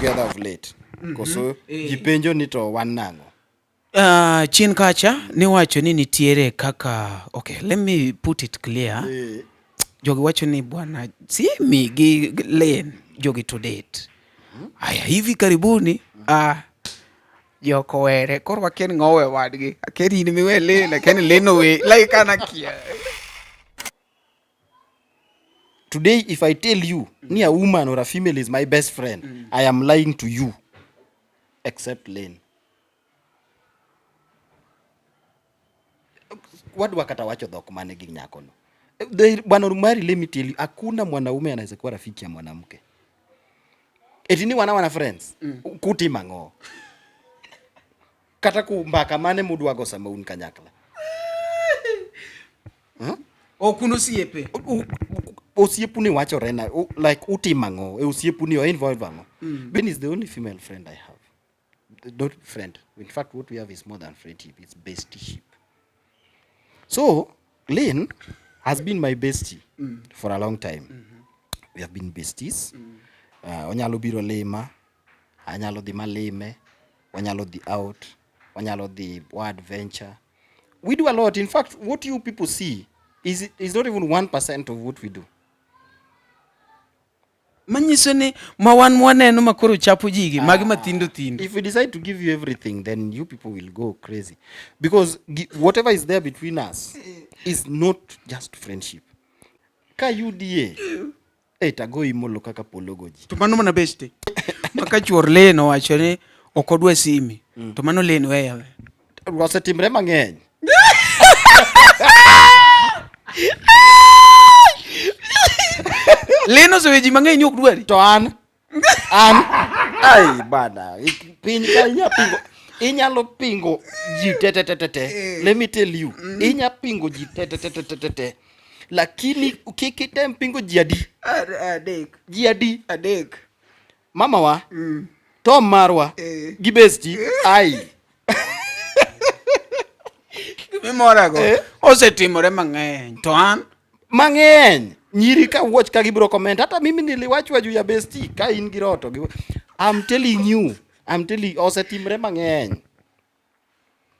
together of late. Koso ji penjo ni to wan nang'o? Chien kacha niwacho ni nitiere kaka okay, let me put it clear. Jogi wacho ni bwana Simi gi Len jogi to date. Aya hivi karibuni joko were koro wakia ni ng'o owe wadgi. Akia ni in miwe Len, akia ni Len owe like an akia. Today if I tell you ni a woman or a female is my best friend, I am lying to you. Except Len. Wadwa kata wacho dhok mane gi nyakono. Bwana Rumari, let me tell you, hakuna mwanaume anaweza kuwa rafiki ya mwanamke. Eti ni wana friends. Kutimo ang'o? Kata ku mbaka mane mudwa go sama un kanyakla. Ok un osiepe. Osiepu ni wachore na like utimo ang'o? E osiepu ni o involve ang'o? Ben is the only female friend I have. Not friend. In fact, what we have is more than friendship. It's bestieship. So, Lynn has been my bestie for a long time. We have been besties. Onyalo biro lima, anyalo dhi malime, wanyalo dhi out, wanyalo dhi wa adventure. We do a lot. In fact, what you people see is not even 1% of what we do. Manyiso ni ma wan mwaneno ma koro chapo jigi magi mathindo thindo. If we decide to give you everything, then you people will go crazy. Because whatever is there between us is not just friendship. Ka UDA, tagoyi molo kaka polo go ji. To mano mana beste. Ma ka chuor Len owacho ni ok odwa Simi, to mano Len weya we. Osetimre mang'eny. Len osewe ji mang'eny ni ok dwari. To an ai bana, piny ka inya pingo, inyalo pingo ji te te te te te. Let me tell you, inya pingo ji te te te te te te te. Lakini kik item pingo ji adi? Adek. Ji adi? Adek. Mama wa, Tom marwa, gi bestie, ai. Gimimorago osetimore mang'eny. To an mang'eny nyiri ka watch ka gibiro comment hata mimi niliwachwa juu ya bestie ka in gi roto gi I'm telling you, I'm telling osetimre mang'eny.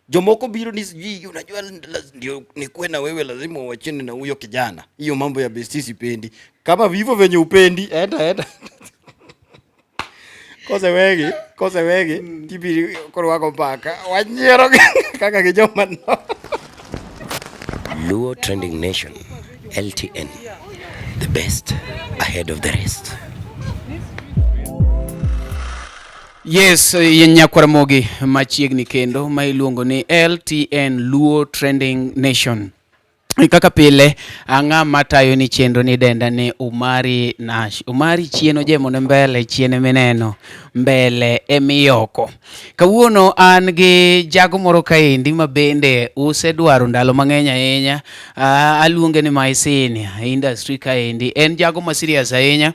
Jomoko biro ni sijui unajua ndio nikuwe na wewe lazima uachane na huyo kijana. Hiyo mambo ya bestie sipendi. Kama vivyo venye upendi, enda enda. Kosewegi, tibiro koro wago mbaka. Wanyiero kaka gi joma no. Luo Trending Nation, LTN, the best ahead of the rest. Yes, nyakwar Ramogi machiegni kendo ma iluongo ni LTN Luo Trending Nation. Kaka pile, ang'a matayo ni chenro ni denda ni Umari Nash. Umari chien ojemo ne mbele, chien mineno, mbele emiyoko. Kawuono an gi jago moro kaendi ma bende usedwaro ndalo mang'eny ahinya. Aluonge ni my senior industry kaendi. En jago ma serious ahinya.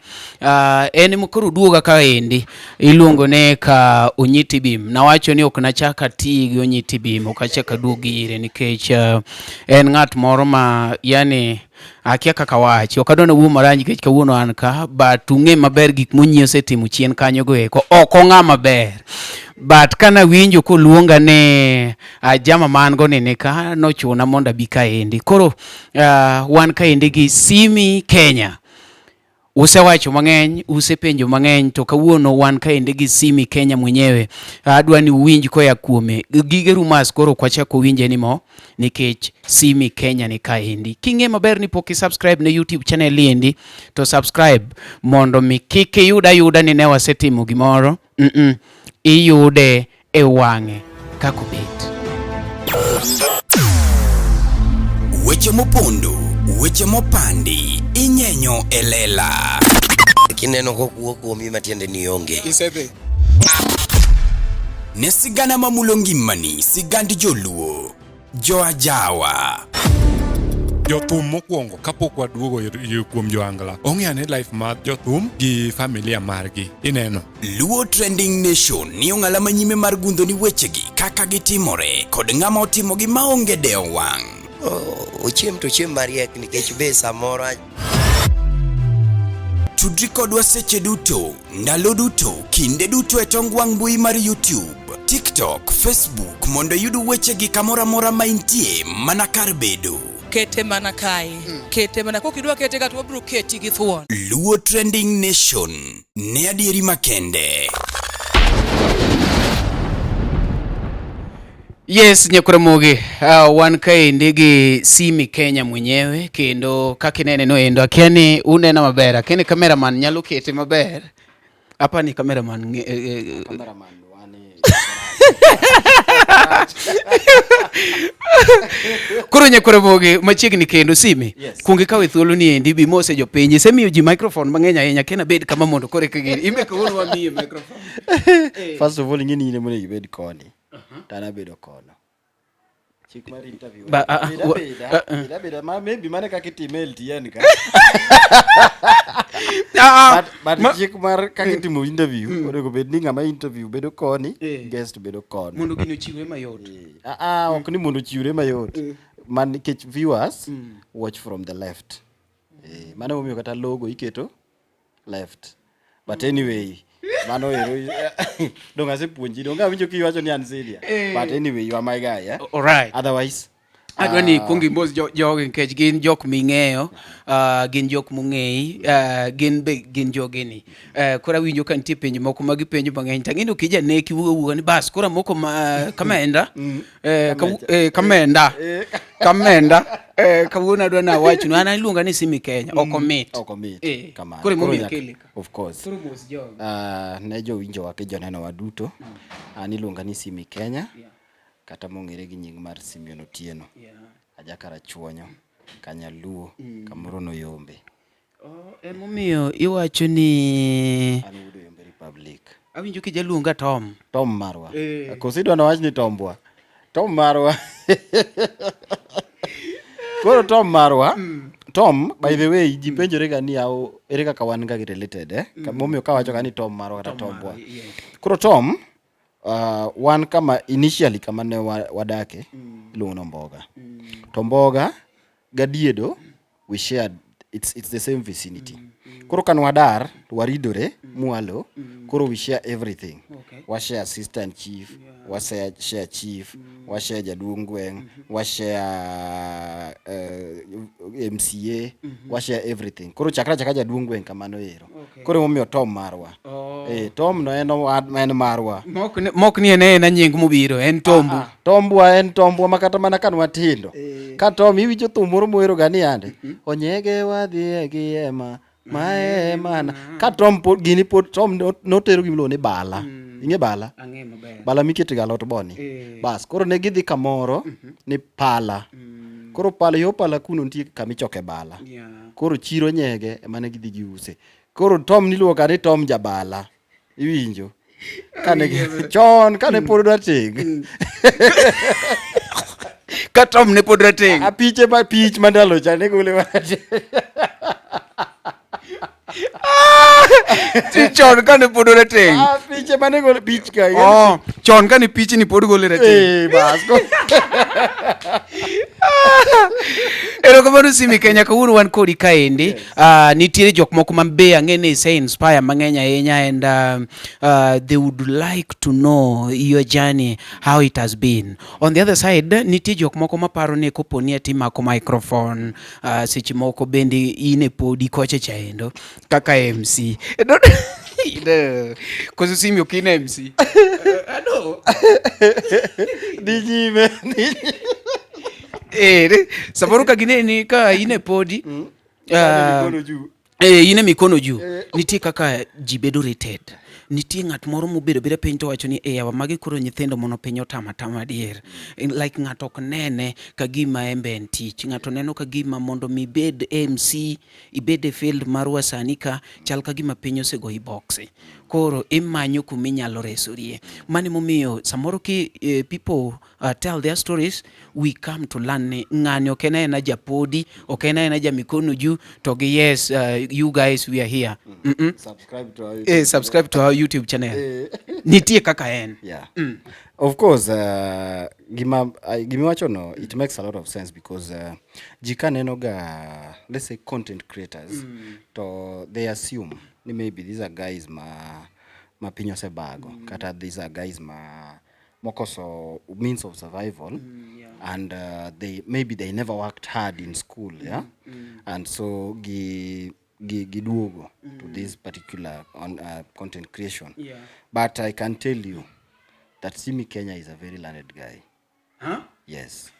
En ema koro duoga kaendi. Iluongo ne ka Onyiti Bim. Nawacho ni ok nachak ati gi Onyiti Bim, ok achak aduog ire nikech en ng'at moro ma yani akia kaka wachi. Ok adwa nawuo marach nikech kawuono an ka, but ung'e maber gik monyie osetimo chien kanyo go eko. Ok ong'a maber. But kanawinjo koluonga ni jama ma an go ni nika, nochuna mondo abi kaendi. Koro wan kaendi gi Simi Kenya. Usewacho mang'eny, usepenjo mang'eny, to kawuono wan kaendi gi Simi Kenya mwenyewe. Adwa ni uwinj koya kuome. Gige rumors koro ok wachak winje anymore nikech Simi Kenya ni kaendi. King'e maber ni pok i-subscribe ne YouTube channel endi, to subscribe mondo mi kik iyud ayuda ni ne wasetimo gimoro. Iyude e wang'e kaka obet. Weche mopondo, weche mopandi, inyenyo e lela. Kineno kokuo kuomi matiende ni onge. Isedhi. Ne sigana mamulo ngimani, sigand joluo, joajawa. Jothum mokwongo kapok waduogo kuom joangla, ong'eyo ane life mar jothum gi familia margi, ineno. Luo Trending Nation ni ong'ala manyime mar gundho ni wechegi kaka gitimore kod ng'ama otimogi maonge dewo wang'. Ochiem to ochiem mariek nikech be samoro. Tudri kodwa seche duto, ndalo duto, kinde duto e tong wang' mbui mar YouTube, TikTok, Facebook mondo iyud wechegi kamoro amora ma intie mana kar bedo. Kete mana kae. Kete mana kok idwa kete ka to wabiro keti gi thuon. Luo Trending Nation ne adieri makende. Yes, Nyakwaramogi, wan kaendi gi Simi Kenya mwenyewe kendo kaka inene no endo akia ni unena maber, akia ni cameraman nyalo kete maber. Hapa ni cameraman Cameraman wane Koro Nyakwaramogi machiegni kendo Simi. Yes. Kuong ikawe thuolo ni endi bi mose jopiny. Isemiyo ji microphone mang'eny ahinya kena bed kama mondo koro eka gini. Imbe kawuono wamiye microphone. First of all ing'e ni in ema onego ibed koni. To an abedo kono. Chik mar interview. Ba- ah, ah, Bed abeda, bed abeda, ma maybe mane kaka itime LTN ka. Ah, But, but chik mar kaka itimo interview onego bed ni ng'ama interview bedo koni, Eh. guest bedo kono. mondo gino ochiwre mayot. Ah, ah, ok ni mondo ochiwre mayot. Man nikech viewers watch from the left. Eh, mano emomiyo kata logo iketo left. But anyway, mano ero dong asepuonji dong awinjo kiwacho ni an senior. But anyway, you are my guy, eh? Alright. Otherwise, Adwa ni ikuong imos jogi nikech gin jok ming'eyo, gin jok mong'eyi, gin be gin jogeni. Koro awinjo ka nitie penjo moko ma gipenjo mang'eny to ang'e ni ok ijaneki wuo awuoya ni bas koro amoko ma kamenda, kamenda, kamenda, kawuono adwa ni awachnu an iluonga ni Simi Kenya, ok omit. Ok omit. Kamano. Koro emomiyo Koro nyaka- akele ka. Of course. Koro mos jogi. Ne jowinjowa gi jonenowa duto, an iluonga ni Simi Kenya. Kata mong'ere gi nying mar Simeon Otieno. Aja Karachuonyo, Kanyaluo, kamoro noyombe. Oh, emomiyo iwacho ni An wuod Oyombe Republic. Awinjo kijaluonga Tom. Tom marwa. Koso idwa nawach ni Tombwa. Tom marwa. Koro Tom marwa. Tom, by the way, ji penjore ga ni ao ere kaka wan ga gi related eh? Momiyo kawacho ga ni Tom marwa kata Tombwa. Koro Tom, wan kama initially kama ne wadake iluongo ni Omboga. To Omboga gadiedo we shared it's the same vicinity. Koro kan wadar to waridore mwalo, koro we share everything. Wa share assistant chief, wa share chief, wa share jaduong' gweng', wa share MCA, wa share everything. Koro chakra chaka jaduong' gweng' kamano ero. Koro emomiyo Tom marwa. Tom no en en marwa. Mok ni en ena nying mobiro, en Tombu. Tombwa en tombwa ma kata mana kan watindo. Ka Tom iwinjo thum moro mohero ga ni yande. Onyege wadhiye gi ema. Mae mana. Ka Tom pod gini pod Tom notero gimiluongo ni bala. Ing'e bala? Ang'e maber. Bala mikete ga alot boni. Bas, koro ne gidhi kamoro ni pala. Koro pala yo pala kuno nitie kama ichoke bala. Koro chiro nyege ema ne gidhi giuse. Koro Tom niluongo ga ni Tom jabala. Iwinjo? Kane chon kane pod rateng'. Ka Tom ne pod rateng'. Apiche ma pich ma ndalo cha ne gole marateng'. Chon kane pod rateng'. Apiche mane gole pich ka. Oh, chon kane pichni pod gole rateng'. Bas. Erokamano Simi Kenya, kawuono wan kodi kaendi. Nitiere jok moko ma be ang'e ni ise inspire mang'eny ahinya and they would like to know your journey, how it has been. On the other side, nitie jok moko maparo ni kopo ni ati mako microphone, seche moko bende in e podi kocha chaendo kaka MC. Koso Simi ok in MC. Ano? Dhi nyime, dhi nyime. Samoro ka gineni ka in e podi, Mikono juu. In e mikono juu. Nitie kaka ji bedo rated. Nitie ng'at moro mobedo beda piny to wacho ni yawa magi koro nyithindo mono piny otama tama adier. Like ng'ato ok nene ka gima en be en tich. Ng'ato neno ka gima mondo mi ibed MC, ibed e field marwa sani ka, chal ka gima piny osegoyi box. Koro imanyo kuma inyalo resorie. Mano emomiyo samoro ki people tell their stories, we come to learn ni ng'ani ok en aena japodi, ok en aena ja mikono juu, to gi yes, You guys, we are here. Subscribe to our Subscribe to our YouTube channel. Nitie kaka en. Yeah. Of course, gima gimiwacho no, it makes a lot of sense because ji ka neno ga, let's say, content creators, to they assume ni maybe these are guys ma piny osebago, kata these are guys ma mokoso means of survival, and they maybe they never worked hard in school, yeah, and so gi gi giduogo to this particular on content creation. But I can tell you that Simi Kenya is a very learned guy. Huh? Yes,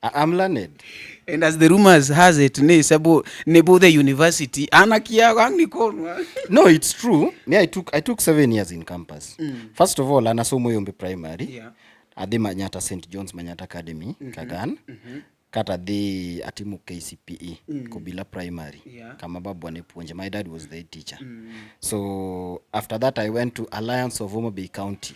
I'm learned. And as the rumors has it, ni sabu ne university an akia ang ni konwa. No, it's true. Me, I took 7 years in campus. First of all, anasomo Yombe Primary. Adhi Manyata, St John's Manyata Academy, Kagan. Kata adhi atimo KCPE, Kobila Primary. Kama babwa ne puonje. My dad was the teacher. So after that I went to Alliance of Homa Bay County.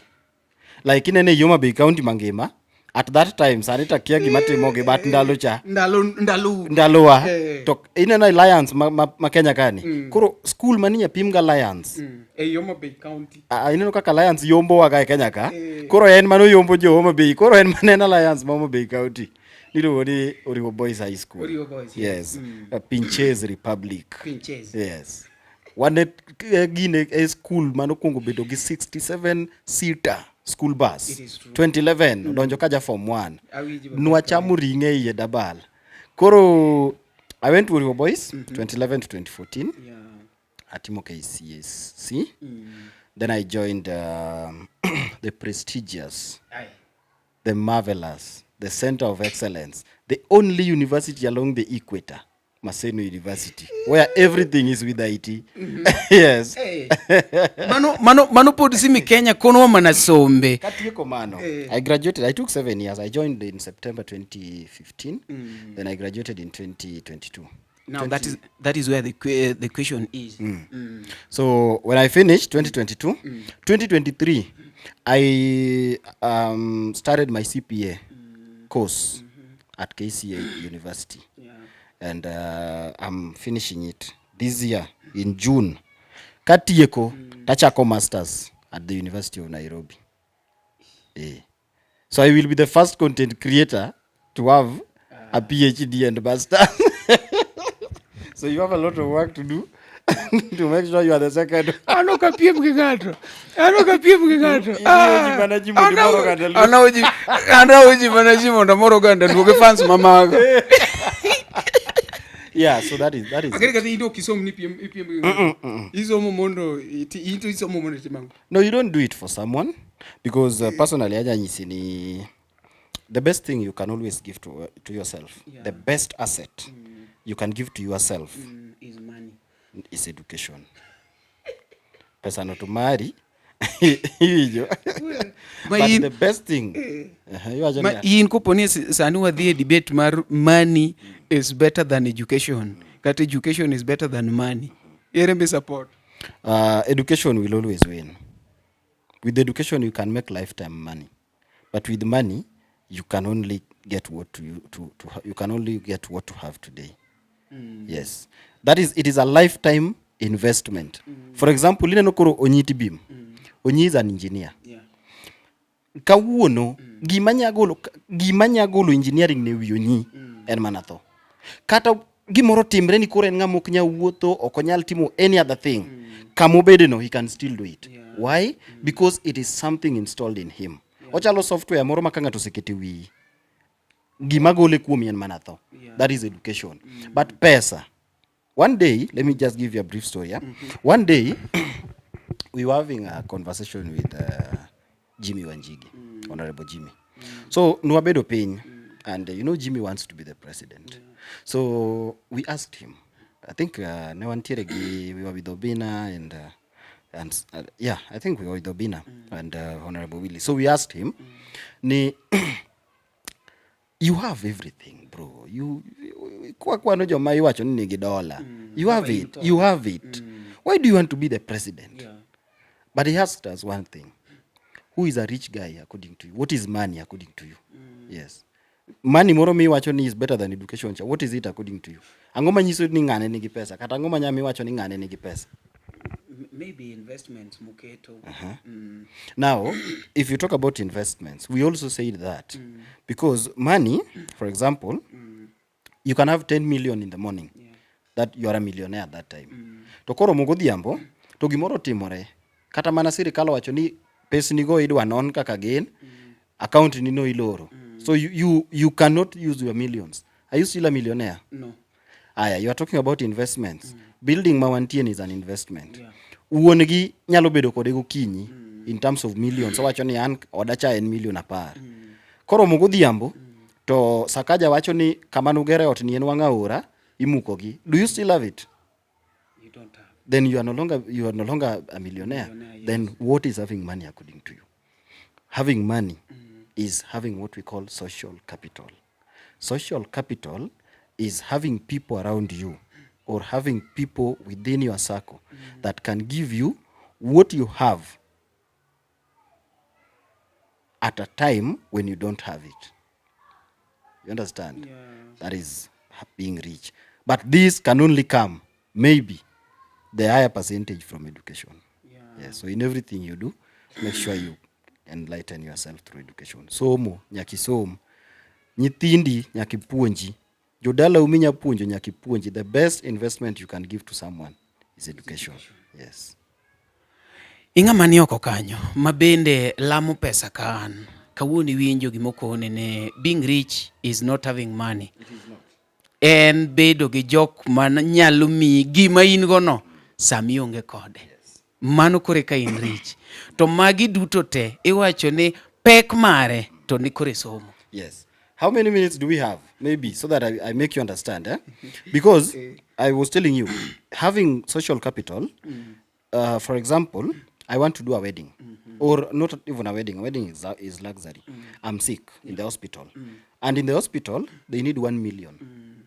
Like inene Homa Bay County mangima at that time, sani takia gima timogi, but ndalo cha Ndalo ndalo. Ndalowa. Eh. To ineno Alliance ma Kenya kani. Koro school mani pim ga Alliance. E Homa Bay County. Ah, ineno kaka Alliance yombo waga e Kenya ka. Koro en mano yombo jo Homa Bay. Koro en mane en Alliance ma Homa Bay County. Niluongo ni Oriwo Boys High School. Oriwo Boys, yeah. Yes. Pinches Republic. Pinches. Yes. Wan e gine e school manokwongo bedo gi 67 seater school bus. It is true. 2011 odonjo kaja form 1. Awinji maber. Nwachamo ring'e iye dabal. Koro I went to Oriwo Boys 2011 to 2014. Atimo KCSE. Then I joined the prestigious, Aye. The marvelous, the center of excellence, the only university along the equator, Maseno University, where everything is with IT. Yes. Hey. Mano mano mano pod Simi Kenya konwa mana sombe. Katieko mano. I graduated. I took 7 years. I joined in September 2015. Then I graduated in 2022. Now that is where the question is. So when I finished 2022, 2023, I started my CPA course at KCA University. And I'm finishing it this year in June. Katieko, tachako masters at the University of Nairobi. So I will be the first content creator to have a PhD and master. So you have a lot of work to do to make sure you are the second. An ok apiem gi ng'ato. An ok apiem gi ng'ato. Iwuoji mana ji mondo imor oganda Luo. An awuoji mana ji mondo amor oganda Luo gi fans mamago. Yeah, so that is Akere it. Kata in to ok isom ni ipiem gi ng'ato. Isomo mondo in to isomo mondo itim ang'o? No, you don't do it for someone because personally aja nyisi ni the best thing you can always give to yourself, the best asset you can give to yourself Is money. Is education. Pesa no to mari iwinjo, Ma but the best thing, iwacho Ma niya? In kopo ni sani wadhi e debate mar money is better than education kata education is better than money. Ere mi support? Education will always win. With education, you can make lifetime money, but with money, you can only get what to you to you can only get what to have today. Yes, that is it is a lifetime investment. For example, ineno koro Onyiti Bim. Onyi is an engineer. Kawuono gima nya golo engineering ne wi Onyi en mana tho. Kata gimoro timre ni koro en ng'ama ok nyal wuotho, ok onyal timo any other thing. Kamobede no, he can still do it. Why? Because it is something installed in him. Ochalo software moro ma ka ng'ato oseketo e wiyi, gima gole kuomi en mana tho. That is education. But pesa, one day, let me just give you a brief story, yeah? One day we were having a conversation with Jimmy Wanjigi, Honorable Jimmy. So nwabedo piny, and Jimmy wants to be the president. So we asked him, I think ne wantiere gi, we were with Obina and yeah, I think we were with Obina and Honorable Willie. So we asked him ni, "You have everything, bro. You kwa kwano joma iwacho ni nigi dola, you have it, you have it. Why do you want to be the president?" But he asked us one thing: "Who is a rich guy according to you? What is money according to you?" Yes. Money moro miwacho ni is better than education cha, what is it according to you? Ang'o manyiso ni ng'ane nigi pesa? Kata ang'o manya miwacho ni ng'ane nigi pesa? Maybe investments muketo. Now, if you talk about investments, we also said that because money, for example, you can have 10 million in the morning that you are a millionaire at that time. To koro mogodhiambo, to gimoro otimore, kata mana sirikal owacho ni pesni go idwa non kaka gin, account ni no iloro. So you cannot use your millions. Are you still a millionaire? No. Aya, you are talking about investments. Building ma wantie ni is an investment. Wuon gi nyalo bedo kode gokinyi in terms of millions. Owacho ni an oda cha en million 10. Koro godhiambo to Sakaja wacho ni kama nugere ot ni en wang' aora imuko gi. Do you still have it? You don't have. Then you are no longer a millionaire. Millionaire, yes. Then what is having money according to you? Having money is having what we call social capital. Social capital is having people around you or having people within your circle that can give you what you have at a time when you don't have it. You understand? Yeah. That is being rich. But this can only come, maybe, the higher percentage from education. Yeah, so in everything you do, make sure you enlighten yourself through education. Somo, nyaka isom. Nyithindi nyaka ipuonji. Jodalau minya puonjo nyaka ipuonji. The best investment you can give to someone is education. Yes. Ing'ama ni oko kanyo ma bende lamo pesa ka an. Kawuono iwinjo gimokone ne being rich is not having money. En bedo gi jok ma nyalo miyi gima in go no sama ionge kode. Mano kore ka in rich. To magi duto te iwacho ni pek mare to ni kore somo. Yes. How many minutes do we have? Maybe, so that I make you understand. Eh? Because I was telling you, having social capital, for example, I want to do a wedding, or not even a wedding. A wedding is luxury. I'm sick in the hospital. And in the hospital, they need 1 million.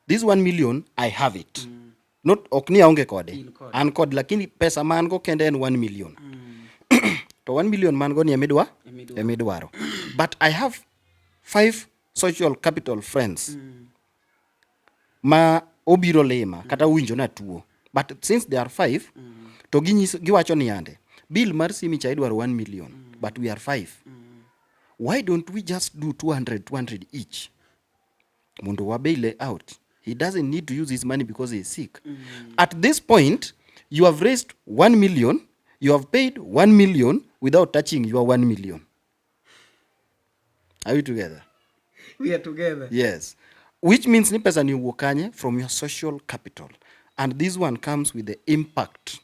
This 1 million, I have it. Not ok ni aonge kode. An kod, lakini pesa ma an go kende en 1 million. To 1 million man go ni emidwa emidwaro. But I have five social capital friends ma obiro lima kata owinjo na tuo. But since they are five, to ginyiso giwacho ni yande bill mar simi cha idwaro 1 million, but we are five. Why don't we just do 200 200 each? Mondo wa bail out. He doesn't need to use his money because he is sick. At this point, you have raised 1 million, you have paid 1 million without touching your 1 million. Are we together? We are together. Yes. Which means ni pesa ni owuok kanye? From your social capital. And this one comes with the impact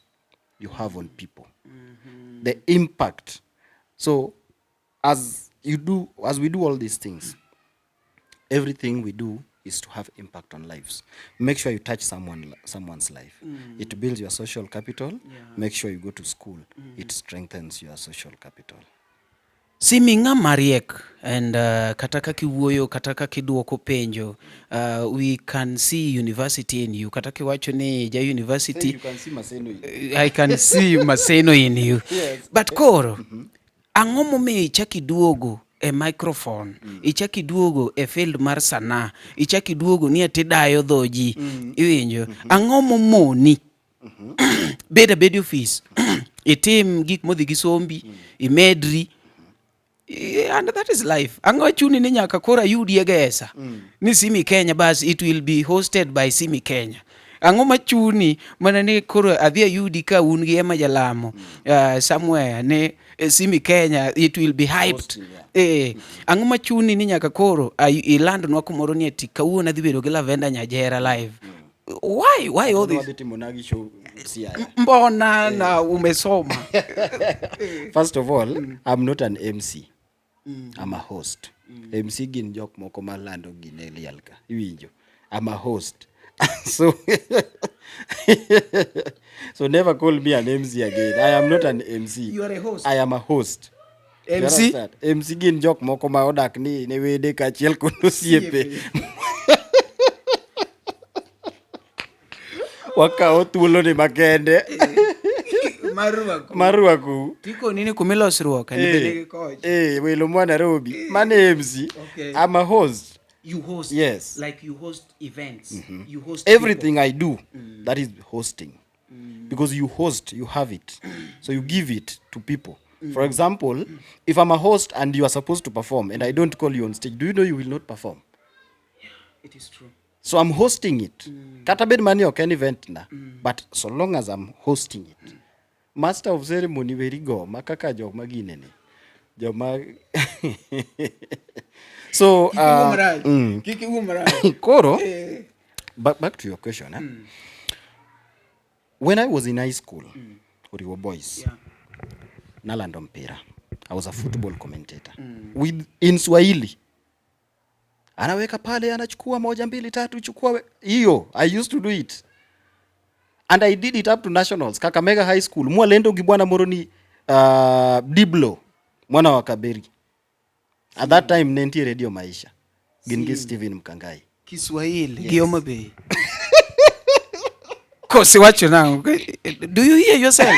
you have on people. The impact. So as we do all these things, everything we do is to have impact on lives. Make sure you touch someone's life. It builds your social capital. Make sure you go to school. It strengthens your social capital. Simi ng'ama riek and kata kaka iwuoyo kata kaka iduoko penjo, we can see university in you. Kata kiwacho ni ja university. You can see Maseno in I can see Maseno in you. Yes. But koro ang'o momiyo ichak iduogo e microphone, ichak iduogo e field mar sanaa, ichak iduogo ni ati dayo dho ji, iwinjo? Ang'o momoni bed abeda e ofis itim gik modhi gi sombi, imedri, and that is life. Ang'o chuni ni nyaka koro ayudie gesa ni Simi Kenya bas it will be hosted by Simi Kenya? Ang'o machuni mana ni koro adhi ayudi ka un gi Emma Jalamo somewhere ni Simi Kenya it will be hyped? Hosting, yeah. Ang'o machuni ni nyaka koro ilandnwa kumoro ni ati kawuono adhi bedo gi Lavenda Nyajera live? Why all this? Wadhi timo nagi show Siaya. Mbona na umesoma? First of all, I'm not an MC. I'm a host. MC gin jok moko malando gine liel ka. Iwinjo. I'm a host. So never call me an MC again. I am not an MC. You are a host. I am a host. You MC? understand? MC gin jok moko ma odak ni ne wede kaachiel kod osiepe. Wakawo thuolo ni makende. Mar rwako. Mar rwakou. Tikoni ni kuma ilosruok ni bende gi koch. Eh, welo mwa Nairobi. Mano MC. Okay. I'm a host. You host. Yes. Like you host events. You host Everything I do, that is hosting. Because you host, you have it. So you give it to people. For example, if I'm a host and you are supposed to perform and I don't call you on stage, do you know you will not perform? It is true. So I'm hosting it. Kata bed mani ok en event na, but so long as I'm hosting it. Master of ceremony weri go ma kaka joma ginene. Joma So Kik iwuo marach. Koro back to your question, eh? When I was in high school, Oriwo Boys, nalando mpira. I was a football commentator. With in Swahili. Anaweka pale, anachukua moja, mbili, tatu, chukua hiyo. I used to do it. And I did it up to nationals. Kakamega High School. Mwalendo gi bwana moro ni Diblo, mwana wa Kaberi. At that time ne nitie Radio Maisha. Gin gi Steven Mkangai. Kiswahili gi Homa Bay. Kosi wacho nang'o? Do you hear yourself?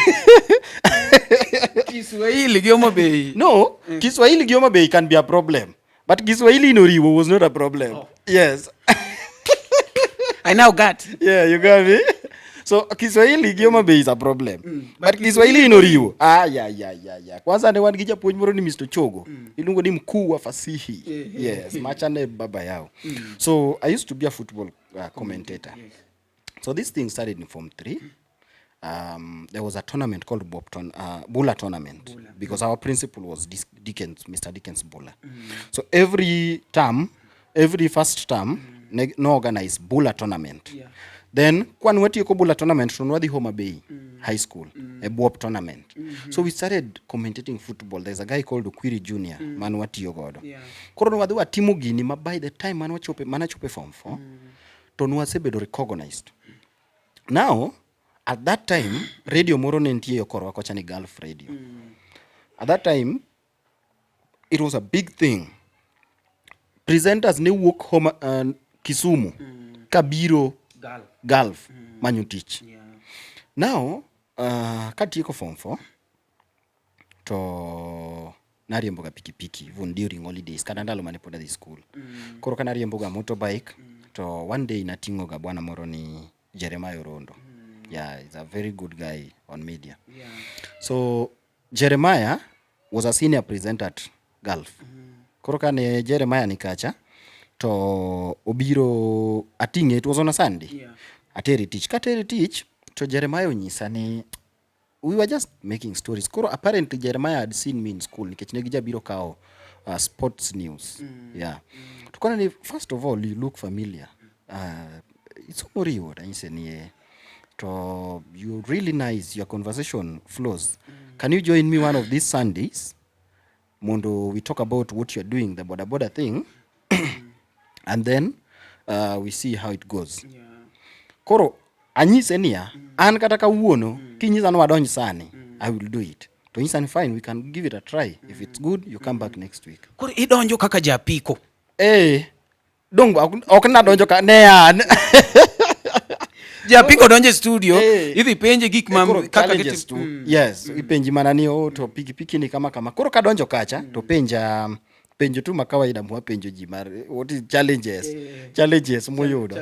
Kiswahili gi Homa Bay. No, Kiswahili gi Homa Bay can be a problem. But Kiswahili in Oriwo was not a problem. Yes. I now got. Yeah, you got me? So Kiswahili gi Homa Bay is a problem. But Kiswahili in Oriwo. Ah, yeah. Kwanza ne wan gi japuonj moro ni Mr. Chogo. Iluongo ni mkuu wa fasihi. Yes, macha ne baba yao. So I used to be a football commentator. So this thing started in Form 3. There was a tournament called Bopton, Bula tournament, because our principal was Dickens, Mr. Dickens Bula. So every term, every first term, no organize Bula tournament. Then kwan watieko Bula tournament to nwadhi Homa Bay High School, a Bwop tournament. So we started commentating football. There's a guy called Okwiri Jr. Man watiyo godo. Koro nwadhi watimo gini ma by the time man wachope, manachope form 4, to nwasebedo recognized. Now, at that time, radio moro ne nitie yo korwa kocha ni Gulf Radio. At that time, it was a big thing. Presenters ne wuok Homa, Kisumu kabiro Gulf manyo tich. Now, katieko form 4, to nariemboga pikipiki even during holidays kata ndalo mane pod adhi school. Koro ka nariemboga motorbike, to one day nating'o ga bwana moro ni Jeremiah Orondo. Yeah, he's a very good guy on media. So Jeremiah was a senior presenter at Gulf. Koro kane Jeremiah ni kacha, to obiro ating'e, it was on a Sunday. Atere tich. Katere tich, to Jeremiah onyisa ni we were just making stories. Koro apparently Jeremiah had seen me in school nikech ne gijabiro kawo sports news. Yeah. To kona ni first of all you look familiar. Isomo Oriwo, tanyise ni eh. To you're really nice, your conversation flows. Can you join me one of these Sundays? Mondo we talk about what you're doing, the boda boda thing. And then we see how it goes. Koro anyise niya, an kata kawuono, kinyisa ni wadonj sani, I will do it. To nyisa ni fine, we can give it a try. If it's good, you come back next week. Koro idonjo kaka japiko. Eh, dong ok nadonjo ka ne an. Japiko donjo e studio, Eh. idhi penje gik ma Eh, koro kaka challenges tu. Yes, ipenji mana ni oh, to pikipiki ni kama kama. Koro kadonjo kacha, to penja penjo tu ma kawaida mwapenjo ji mar what is challenges. Challenges muyudo.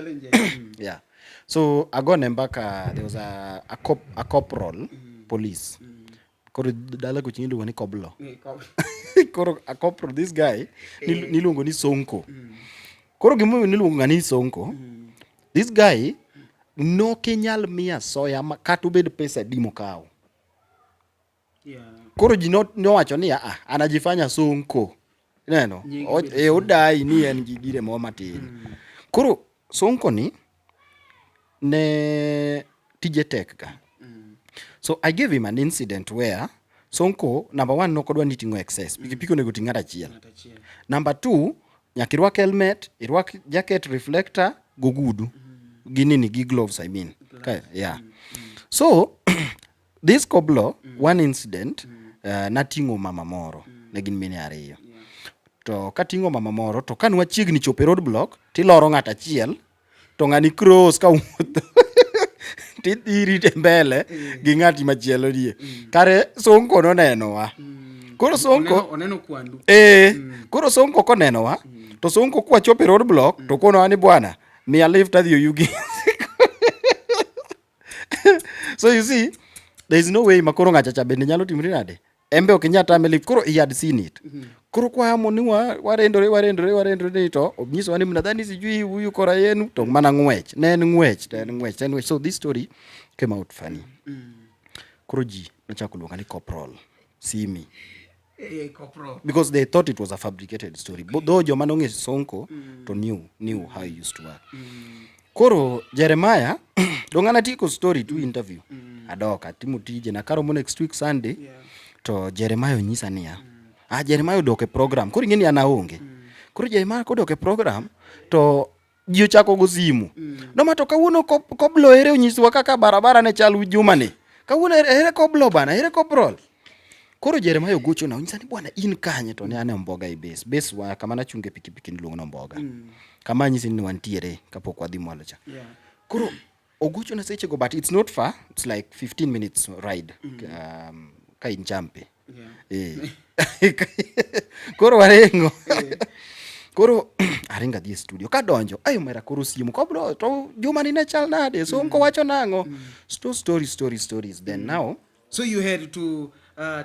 Yeah. So agone mbaka there was a corporal police. Koro dala kocha iluongo ni koblo. Koro a corporal this guy niluongo ni Sonko. Koro gimomiyo niluongo ng'ani ni Sonko, this guy nokinyal miya soya ma kata obed pesa adi mokawo. Koro ji nowacho ni ah, anajifanya Sonko. Ineno? Odai ni en gi gire moro matin. Koro Sonko ni ne tije tek ga. So I gave him an incident where Sonko, number one, nokodwa ni ting'o excess. Pikipiki onego ting' ng'ato achiel. Number two, nyaka irwak helmet, irwak jacket reflector, gogudu. Gi nini, gi gloves, I mean. Ka, yeah. So, this koblo, one incident, nating'o mama moro, ne gin mine ariyo. To kating'o mama moro, to ka nwachiegni chopo e road block, tiloro ng'ato achiel, to ng'ani cross ka wuotho. Tidhi irite mbele gi ng'ati machielo nie. Kare Sonko nonenowa. Koro Sonko Oneno kwandu. Eh, koro Sonko konenowa to Sonko kwachopo e road block to konowa ni bwana miya lift adhi Oyugis. So you see there is no way makoro ng'acha cha bende nyalo timri nade embe ok inyal tame lift koro he had seen it koro kwamo ni warendore warendore warendore ni to onyisowa ni mnadhani sijui huyu kora yenu to mana ng'wech ne en ng'wech to en ng'wech to en ng'wech so this story came out funny koro ji nochako luonga ni corporal simi because they thought it was a fabricated story but though joma nong'e Sonko to knew how he used to work koro Jeremiah dong' an atieko story to interview adok atimo tije na karomo next week Sunday to Jeremiah onyisa niya ah Jeremiah odok e program koro ing'e ni an aonge koro Jeremiah kodok e program to ji ochako go simu noma to kawuono Koblo ere onyiswa kaka barabara ne chal juma ni kawuono ere Koblo bana ere Koprol koro Jeremiah ogochona onyisa ni bwana in kanye to ne an e Omboga e base base wa kama nachunge pikipiki niluongo ni Omboga kama anyisi ni wantiere kapok wadhi mwalo cha koro ogochona sechego but it's not far it's like 15 minutes ride ka in Champe eh. Koro waringo koro aringo adhi e studio kadonjo ai omera koro simu kobro to juma ni ne chal nade Sonko wacho nang'o sto story story stories then now So you had to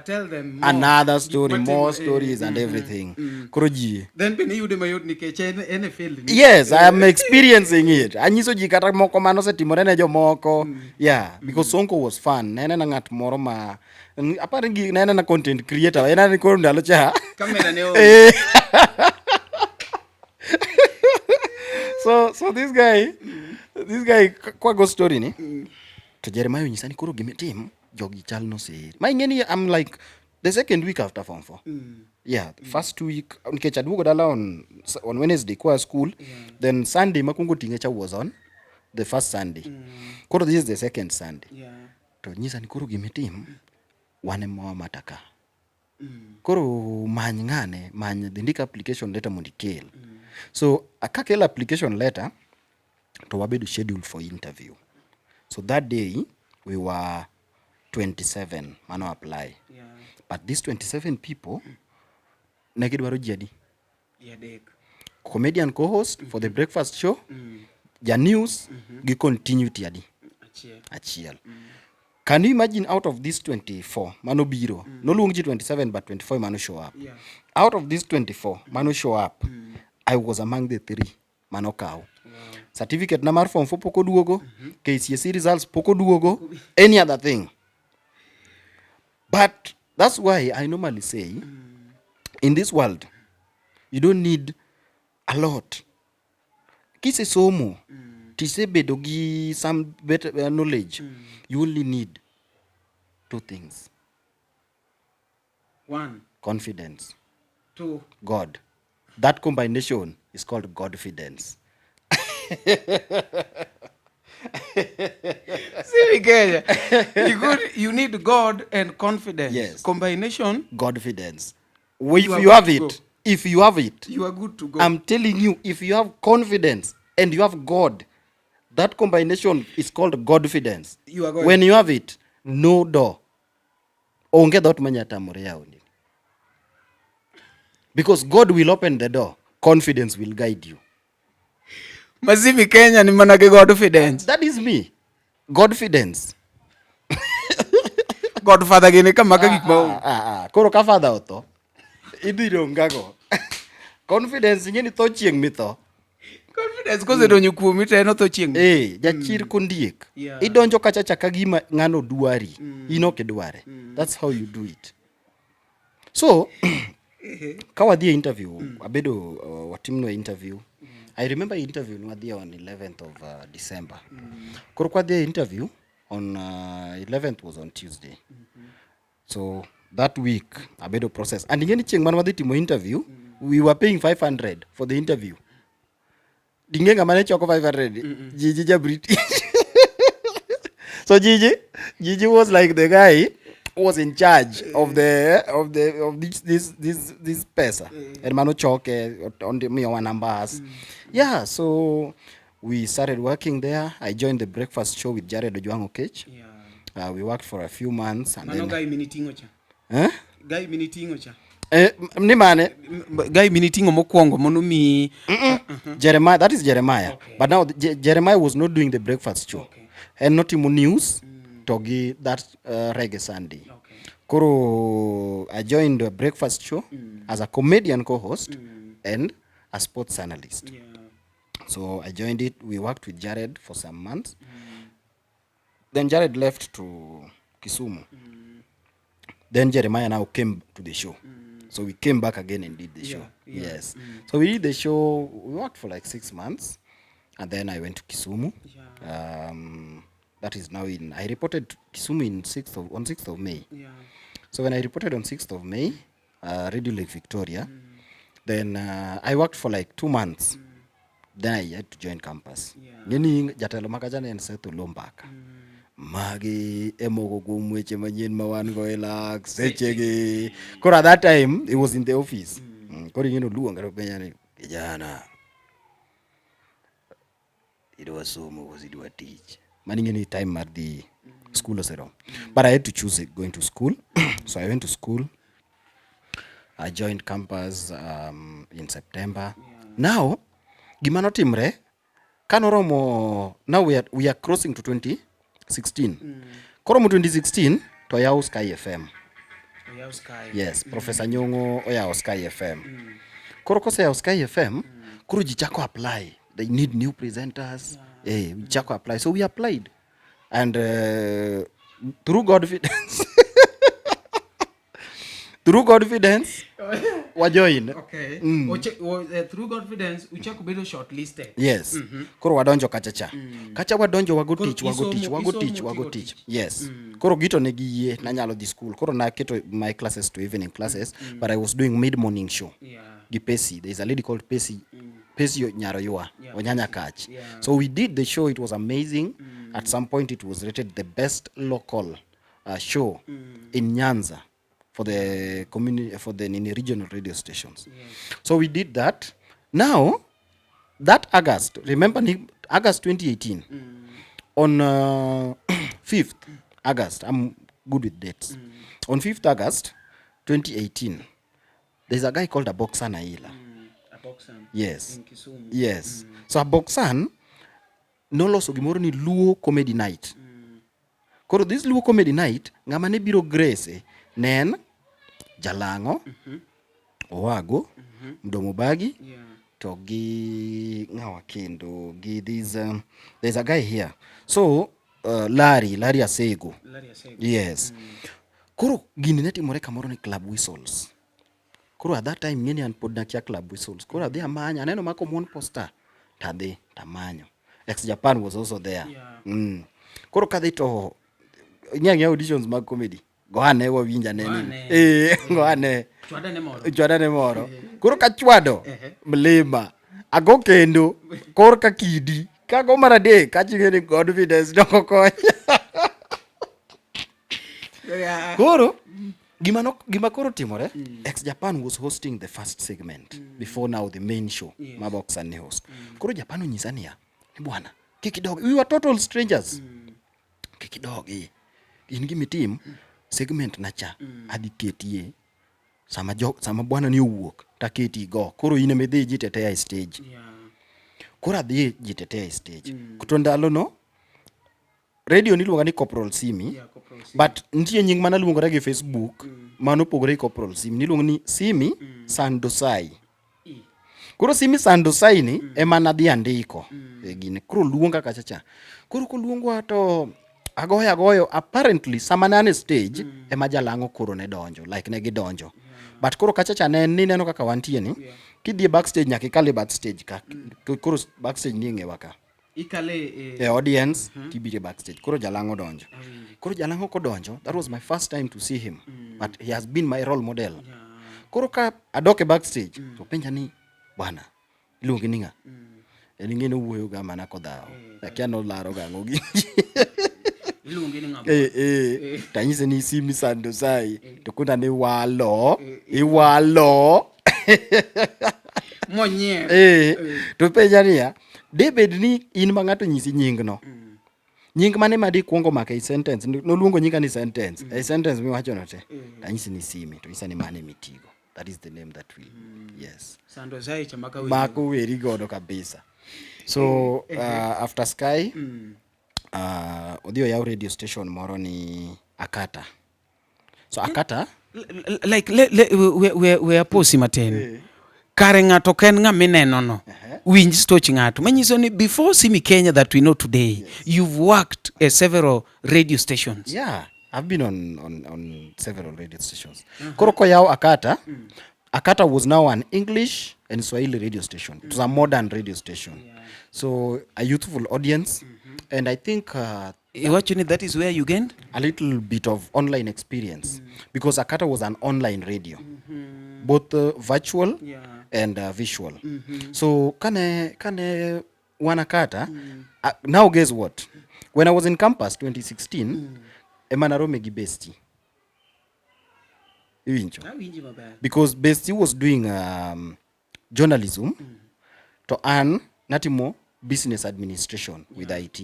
tell them more. Another story What more stories and everything koro ji Then be niyude mayot nikech en e field ni. Yes, I am experiencing it. Anyiso ji kata moko mane osetimore ne jomoko. Yeah, because Sonko was fun. Ne en ena ng'at moro ma aparo ni ne en ena content creator. En ena koro ndalo cha. Kamera ne onge. Eh. So this guy kwago story ni to Jeremiah onyisa ni koro gimitim jogi chal noseeri. Ma ing'e ni I'm like the second week after form 4. Yeah, the first 2 week nikech aduogo dala on Wednesday kwa school then Sunday makwongo ting'e cha was on the first Sunday. Koro this is the second Sunday. To nyisa ni koro gimitim wan ema wamata ka. Koro many ng'ane, many dhi ndik application letter mondo ikel. So kakelo application letter to wabedo scheduled for interview. So that day we were 27 mano apply. But these 27 people ne gidwaro ji adi? Ji adek. Comedian co-host for the breakfast show, ja news gi continuity adi? Achiel. Achiel. Can you imagine out of these 24 mano biro, noluong ji 27 but 24 mano show up. Out of these 24 mano show up, I was among the three mano kaw. Certificate na mar form 4 pok oduogo, KCSE results pok oduogo, any other thing. But that's why I normally say in this world you don't need a lot. Kisesomo tisebedo gi some better knowledge, you only need two things. One, Confidence. Two. God. That combination is called Godfidence. Siri Kenya. You need God and confidence. Yes. Combination, Godfidence. Well, if You are you have good to it, go. If you have it, You are good to go. I'm telling you, if you have confidence and you have God, that combination is called Godfidence. You are going. When you have it, no door. Onge dhoot manya tamore yawni. Because God will open the door. Confidence will guide you. Mazimi Kenya ni mana gi Godfidence. That is me. Godfidence. Godfather gini kamaka gik ma Ah, ah, ah. Koro ka father otho, idhi dong' gago. Confidence ing'e ni tho chieng' mitho. Confidence kosedonjo kuomi to en otho chieng'. Eh, jachir kondiek. Idonjo kacha cha ka gima ng'ano dwari. In ok idware. That's how you do it. So, ka wadhi e interview, abedo watimnwa interview. I remember interview nwadhi on 11th of December. Koro kwadhi e interview on 11th was on Tuesday. So that week abedo process. And ing'e ni chieng' mane wadhi timo interview, we were paying 500 for the interview. Dinge ng'ama ne choko 500? Gigi ja British. So Gigi was like the guy who was in charge of the of this pesa. En mano choke on miyowa numbers. Yeah, so We started working there. I joined the breakfast show with Jared Ojwang Okech. We worked for a few months and Mano then guy miniting'o cha. Eh? Guy miniting'o cha. Eh, ni mane? Guy miniting'o mokwongo mono mi Jeremiah, that is Jeremiah. But now Jeremiah was not doing the breakfast show. En notimo news to gi that Reggae Sunday. Koro I joined the breakfast show as a comedian co-host and a sports analyst. So I joined it. We worked with Jared for some months. Then Jared left to Kisumu. Then Jeremiah now came to the show. So we came back again and did the show. Yes. So we did the show. We worked for like 6 months. And then I went to Kisumu. That is now in... I reported to Kisumu in sixth of, on 6th of May. So when I reported on 6th of May, Radio Lake Victoria, then I worked for like 2 months. Then I had to join campus. Ng'eni jatelo makacha ne en Seth Olombaka. Magi e moko kuom weche manyien ma wan go e lak sechegi. Koro at that time, he was in the office. Koro ing'e ni oluonga to openja ni, kijana, idwa somo koso idwa tich? Mano ing'e ni time mar dhi school oseromo. But I had to choose going to school. So I went to school. I joined campus in September. Now, gima notimre, kanoromo, now we are crossing to 2016. Koromo 2016, to oyawo Sky FM. Oyawo Sky. Yes, Professor Nyong'o oyawo Sky FM. Koro koseyawo Sky FM, koro ji chako apply. They need new presenters. We chako apply. So we applied. And through confidence, through confidence, wa join. Through confidence, uchako bedo shortlisted. Yes. Koro wadonjo kacha cha. Kacha wadonjo wago Koro tich, wago tich, wago isomo tich, wago tigo tich. tich. Yes. Koro gito ne giyie nanyalo dhi school. Koro naketo my classes to evening classes, but I was doing mid-morning show. Gi Pesi. There is a lady called Pesi. Pesi Nyaroyua, Onyanya Kach. So we did the show. It was amazing. At some point, it was rated the best local show in Nyanza for the community, for the nini regional radio stations. So we did that. Now, that August, remember August 2018, on 5th August, I'm good with dates. On 5th August 2018, there's a guy called Aboksan Aila. Aboksan. Yes. In Kisumu. Yes. So Aboksan noloso gimoro ni Luo Comedy Night. Koro this Luo Comedy Night, ng'ama ne biro Grace ne en Jalang'o, Owago, Mdomo Bagi, to gi ng'awa kendo, gi this there's a guy here. So Larry Asego. Larry Asego. Yes. Koro gini ne timore kamoro ni Club Whistles. Koro at that time ng'eni an pod nakia Club Whistles. Koro adhi amanya, aneno mako mon poster, tadhi tamanyo. Ex Japan was also there. Koro kadhi to ing'e ang'eya auditions mag comedy. Go ane wawinj ane ni. Go ane. Go ane. Chwada ne moro. Chwada ne moro. Koro kachwado mlima. Ago kendo kor ka kidi. Kago mar adek kaching'e ni confidence doko konya. Koro gima no, gima koro timore, Ex Japan was hosting the first segment before now the main show. Ma Boxer ne host. Koro Japan onyisa niya, ni bwana, kik idog. We were total strangers. Kik idogi. In gima itim, segment na cha, adhi ketie. Sama jo, sama bwana ni owuok, taketi go. Koro in ema idhi jitetea e stage. Koro adhi jitetea e stage. To ndalo no, radio niluonga ni Corporal Simi. Yeah, Corporal Simi. But nitie nying mana luongore gi Facebook, mano opogore gi Corporal Simi. Niluongo ni Simi Sandosai. Koro Simi Sandosai ni ema nadhi andiko e gine. Koro luonga kacha cha. Koro koluongwa to agoyo agoyo, apparently sama ne an e stage, ema Jalang'o koro ne donjo, like ne gidonjo. But koro kacha cha ne en ni neno kaka wantie ni, kidhi e backstage nyaka ikal e backstage ka. Koro backstage ni e ng'ewa ka. Ikale e E audience, tibiro e backstage. Koro Jalang'o donjo. Koro Jalang'o kodonjo, that was my first time to see him. But he has been my role model. Koro ka adok e backstage, to penja ni, bwana, iluongi ni ng'a? En ing'e ni owuoyo ga mana kodhawo. Akia nolaro ga ang'o gi. Iluongi ni ng'a? Tanyise ni Simi Sandosai. To kunda ni walo, iwalo. Monyiew. To penja niya, Debed ni in ma ng'ato nyisi nying no. Nying mane ma dikwongo mako ei sentence? Noluongo nyinga ni sentence. Ei sentence miwacho no te. Anyisi ni Simi to nyisa ni mane mitigo. That is the name that we yes. Sando zai cha maka weri. Mako weri godo kabisa. So after Sky odhi oyaw radio station moro ni Akata. So Akata Like le, le, we, we, we aposi matin. Kare ng'ato ok en ng'ama ineno no. Winj stoch ng'ato. Manyiso ni before Simi Kenya that we know today, you've worked at several radio stations. Yeah, I've been on several radio stations. Koro koyaw Akata, Akata was now an English and Swahili radio station. It was a modern radio station. So a youthful audience. And I think Iwacho ni that is where you gained? a little bit of online experience because Akata was an online radio, both virtual and visual. So kane wan Akata, now guess what? When I was in campus 2016, ema narome gi Bestie. Iwinjo? Because Bestie was doing journalism to an natimo business administration with IT.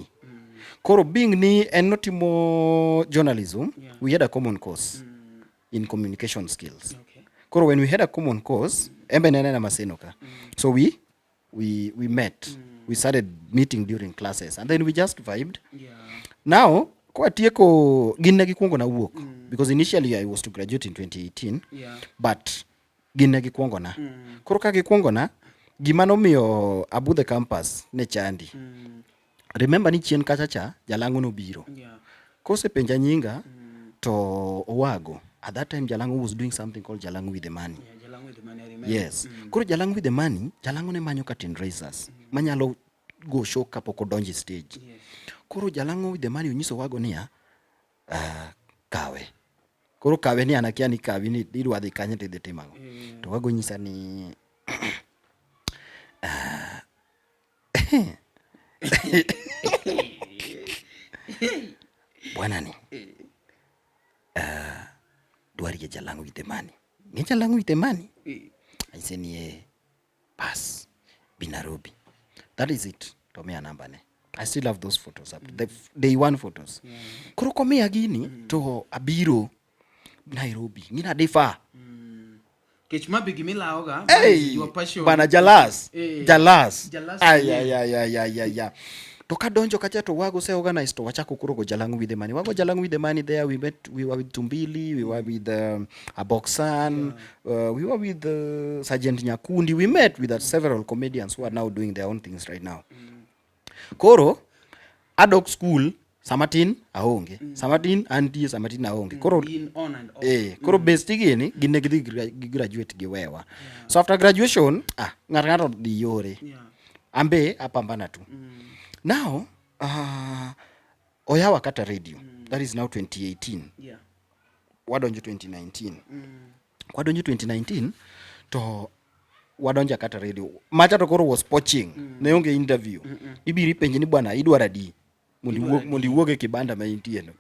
Koro being ni en notimo journalism, we had a common course in communication skills. Koro when we had a common course, embe ne anena Maseno ka. So we met. We started meeting during classes and then we just vibed. Now, kwatieko gin ne gikwongo na wuok because initially I was to graduate in 2018 but gin ne gikwongo na. Koro ka gikwongo na, gima nomiyo abudhe campus ne chandi. Remember ni chien kacha cha Jalango nobiro. Kosepenja nyinga to Owago. At that time Jalango was doing something called Jalango with the Money. Yes. Koro Jalango with the Money, Jalango ne manyo curtain raisers manyalo go show kapok odonjo e stage. Koro Jalango with the Money onyiso Owago niya, kawe. Koro kawe ni an akia ni kawi ni idwa dhi kanye to idhi timo ang'o. To Owago nyisa ni bwana ni dwarie Jalango with the Money. Ng'e Jalango with the Money? Anyise ni eh, bas bi Nairobi. That is it. To miya namba ne. I still have those photos up. The day one photos. Koro komiya gini to abiro Nairobi. Ng'ina difa. Kech ma be gimilawoga. Hey, your passion. Bana jalas. Jalas. Jalas Ay, ay, ay, ay, ay, ay, ay. To kadonjo kacha to Wago se organize to wachako koro go Jalango with the Money. Wago Jalango with the Money there we met, we were with Tumbili, we were with Aboksan, we were with Sergeant Nyakundi. We met with several comedians who are now doing their own things right now. Koro adok school samatin aonge. Samatin antie, samatin aonge. Koro In on and off. Koro bestie gini gin ne gidhi gi graduate giwewa. So after graduation, ng'ato ng'ato dhi yore. Ambe apambana tu. Now, oyawa kata radio. That is now 2018. Wadonjo 2019. Wadonjo 2019 to wadonjo kata radio. Macha to koro was poaching. Ne onge interview. Ibiro ipenji ni bwana idwaro adi? Mondo iwuog e kibanda ma intie no.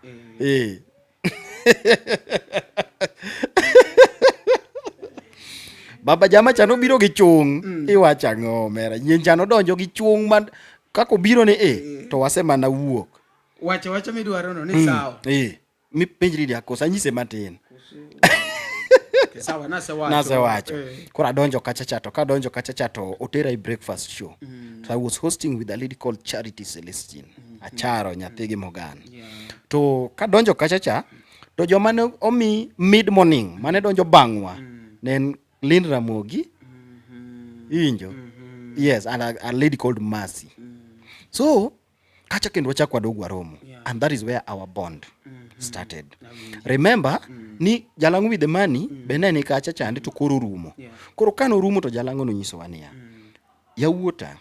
Baba jama cha nobiro gi chung'. Iwacho ang'o omera? Nyien cha nodonjo gi chung' ma kaka obiro ni to wasemana wuok. Wacho wacha midwaro no ni sawa. Mipenjri ni akosa anyise matin. Sawa, nasewacho. Nasewacho. Koro adonjo kacha cha to kadonjo kacha cha to otera e breakfast show. So I was hosting with a lady called Charity Celestine. Acharo nyathigi Mogan. To kadonjo kacha cha to joma ne omi mid morning mane donjo bang'wa ne en Lynn Ramogi. Iwinjo? Yes, and a lady called Mercy. So kacha kendo wachako wadogo waromo. And that is where our bond started. Remember ni Jalango with the Money be ne ni kacha chande to koro rumo. Koro kane orumo to Jalango nonyisowa niya, yawuota,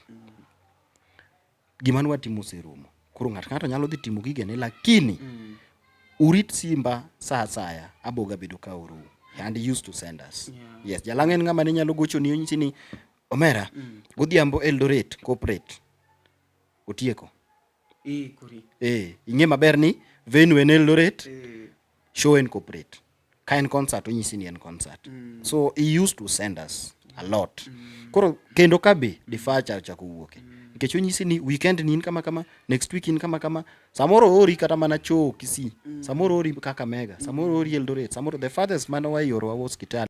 gima nwatimo oserumo. Koro ng'ato ka ng'ato nyalo dhi timo gigene, lakini urit simba sa asaya, aboga bedo ka orou. And he used to send us. Yes, Jalango en ng'ama ne nyalo gochoni onyisi ni omera, godhiambo Eldoret corporate. Otieko. Ikori. Ing'e maber ni venue en Eldoret, show en corporate. Ka en concert onyisi ni en concert. So he used to send us. a lot. Koro kendo ka be departure ochako wuoke. Nikech onyisi ni weekend ni in kama kama, next week in kama kama, samoro oori kata mana choo Kisii, samoro oori Kakamega, samoro oori Eldoret, samoro the farthest mane waiorowa was Kitale.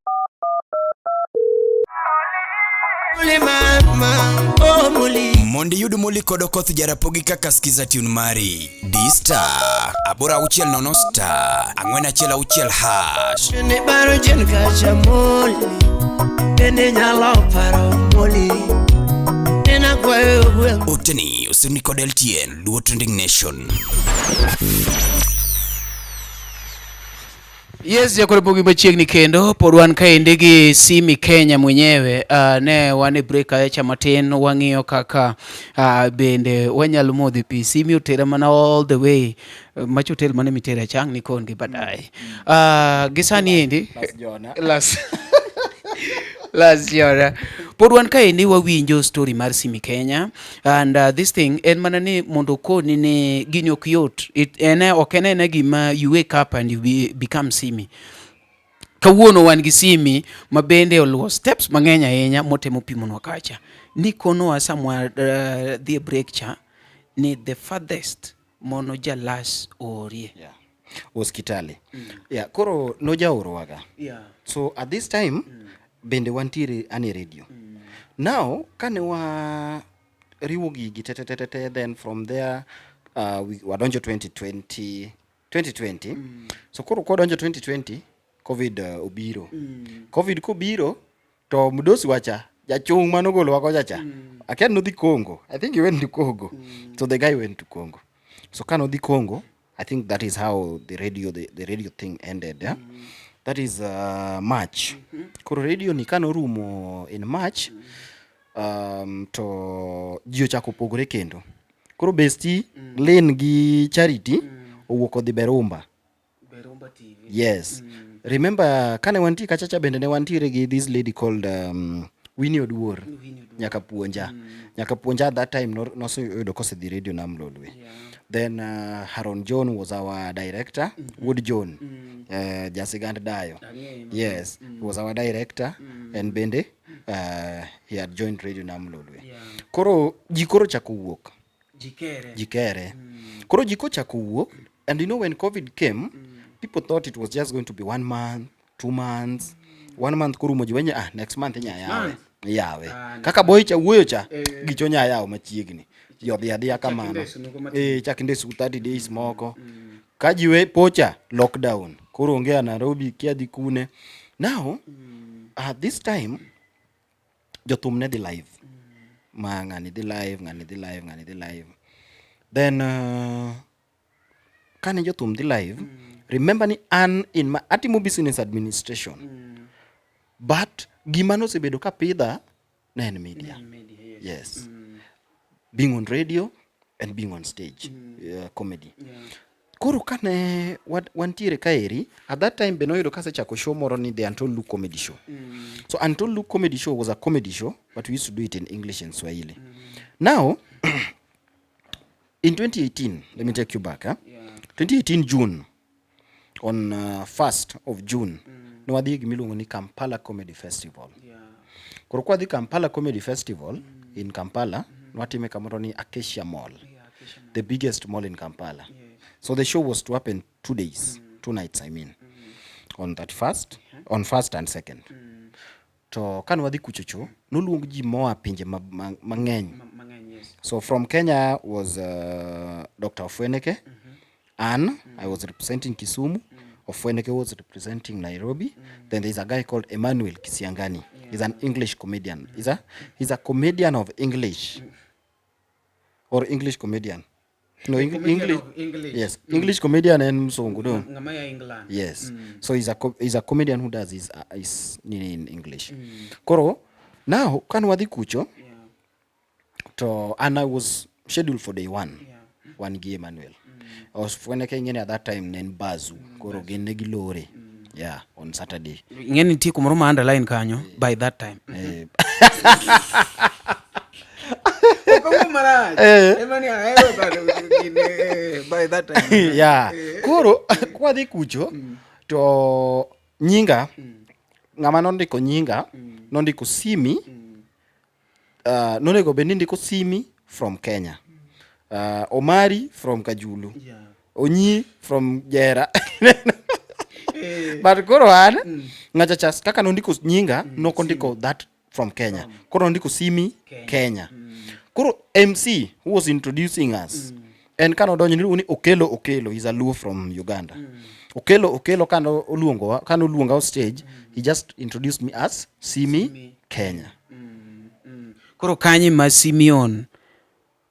Mondo iyud Moli kod Okoth Jarapogi kaka skiza tune mari, di star 860 star 416 hash. Ne baro chien kacha moli, bende nyalo paro moli. Nena kwayo gweng' Oteni osirni kod LTN Luo Trending Nation. Yes, jakoripogi machiegni kendo pod wan kaendi gi Simi Kenya mwenyewe. Ne wan e break acha matin wang'iyo kaka bende wanyalo modho pi. Simi otera mana all the way macho hotel mane mitera chang ni kon gi baadaye. Gi sani endi Las Jona. Las Las Jona. Pod wan kaendi wawinjo story mar Simi Kenya and this thing en mana ni mondo okoni ni gini ok yot. It, en ok en ena gima you wake up and you become Simi. Kawuono wan gi Simi ma bende oluwo steps mang'eny ahinya motemo pimonwa kacha. Ni konowa sama dhi e break cha ni the farthest mono jalas oorie. Yeah. Was Kitale. Yeah, koro nojaorowaga. So at this time bende wantiere ane radio. Now kane wa riwo gigi te te te te te then from there wadonjo 2020 2020. So koro kwadonjo 2020 COVID obiro. COVID kobiro to mdosi wacha jachung' manogolowa kocha cha. Akia ni nodhi Congo. I think he went to Congo. So the guy went to Congo. So ka nodhi Congo, I think that is how the radio thing ended. Yeah? That is March. Koro radio ni kanorumo in March, to ji ochako pogore kendo. Koro Bestie, Lynn gi Charity owuok odhi Berumba. Berumba TV. Yes. Remember kane wantie kachacha bende ne wantiere gi this lady called Winnie Oduor. Nyaka puonja. Nyaka puonja at that time noseyudo kosedhi Radio Nam Lolwe. Then Haron John was our director. Wood John. Jasigand Dayo. Yes, he was our director. And bende he had joined Radio Nam Lolwe. Koro ji koro chako wuok. Jikere. Jikere. Koro ji kochako wuok, and you know when COVID came, people thought it was just going to be 1 month, 2 months. 1 month korumo ji wenye, next month inya yawe. Yawe. Kaka boy cha wuoyo cha, gicho nya yawo machiegni. Ji odhi adhiya kamano. Chak ndesu 30 days moko. Ka ji we pocha, lockdown. Koro onge a Nairobi, kia dhi kune. Now, at this time, jothum ne dhi live. Ma ng'ani dhi live, ng'ani dhi live, ng'ani dhi live. Then kane jothum dhi live, remember ni an in my, atimo business administration. But gima nosebedo ka pidha ne en media. Yes. Being on radio and being on stage, comedy. Koro kane wantiere kaeri, at that time be noyudo kasechako show moro ni The Untold Luke Comedy Show. So Untold Luke Comedy Show was a comedy show, but we used to do it in English and Swahili. Now, in 2018, let me take you back. 2018 June, on 1st of June, ne wadhi e gima iluongo ni Kampala Comedy Festival. Koro kwa dhi Kampala Comedy Festival in Kampala, nwatime kamoro ni Acacia Mall, the biggest mall in Kampala. So the show was to happen 2 days, 2 nights I mean, on that first, on 1st and 2nd. To kane wadhi kuchocho, noluong ji moa pinje mang'eny. So from Kenya was Dr. Ofweneke. Anne, I was representing Kisumu. Ofweneke was representing Nairobi. Then there's a guy called Emmanuel Kisiangani. He's an English comedian. He's a comedian of English. Or English comedian. No, Comedian English. of English. Yes, English comedian and Mzungu, no? Ngama ya England. Yes. So he's a comedian who does his nini in English. Koro, now kan wadhi kucho, to and I was scheduled for day 1. Wan gi Emmanuel. Ofweneke ing'eni at that time ne en Bazu. Koro gin ne gilore. Yeah, on Saturday. Ing'eni nitie kumoro ma underline kanyo by that time. Ok owuo marach. Ema ni ahero bado gine, by that time. Yeah. Koro, kwadhi kucho, to nyinga, ng'ama nondiko nyinga, Nondiko Simi. Nonego bed ni ndiko Simi from Kenya. Omari from Kajulu. Onyi from Jera. But koro an ng'acha cha kaka nondiko nyinga, nokondiko that from Kenya. Koro nondiko Simi Kenya. Koro MC who was introducing us, en kane odonjo niluongo ni Okelo Okelo, he's a Luo from Uganda. Okelo Okelo kane oluongowa, kane oluonga on stage, he just introduced me as Simi Kenya. Koro kanye ma Simeon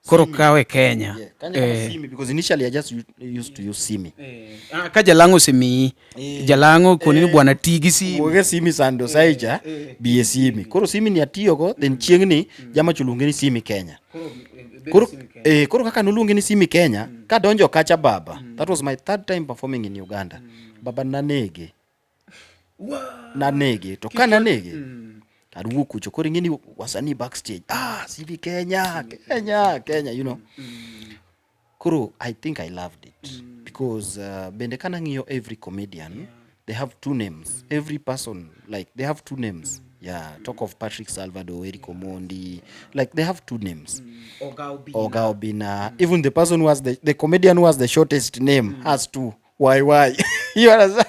koro kawe Kenya? Yeah, kanyo kama Simi, because initially I just used to use Simi. Ah, ka jalang'o osemiyi jalang'o koni ni bwana ti gi simu. Wuoge Simi sando saicha bi e Simi. Koro Simi ni atiyogo, then chieng'ni jamacho luonge ni Simi Kenya. Koro kaka noluonge ni Simi Kenya, kadonjo kacha baba, that was my third time performing in Uganda. Baba nanege. Nanege. To ka nanege, aruo kucho. Koro ing'e ni wasanii backstage. Ah, Simi Kenya, Kenya, Kenya. Koro I think I loved it because bende kanang'iyo every comedian, they have two names. Every person, like, they have two names. Yeah, talk of Patrick Salvador, Eric Omondi, like, they have two names. Oga Obina. Even the person who has the comedian who has the shortest name has two. Why? You understand?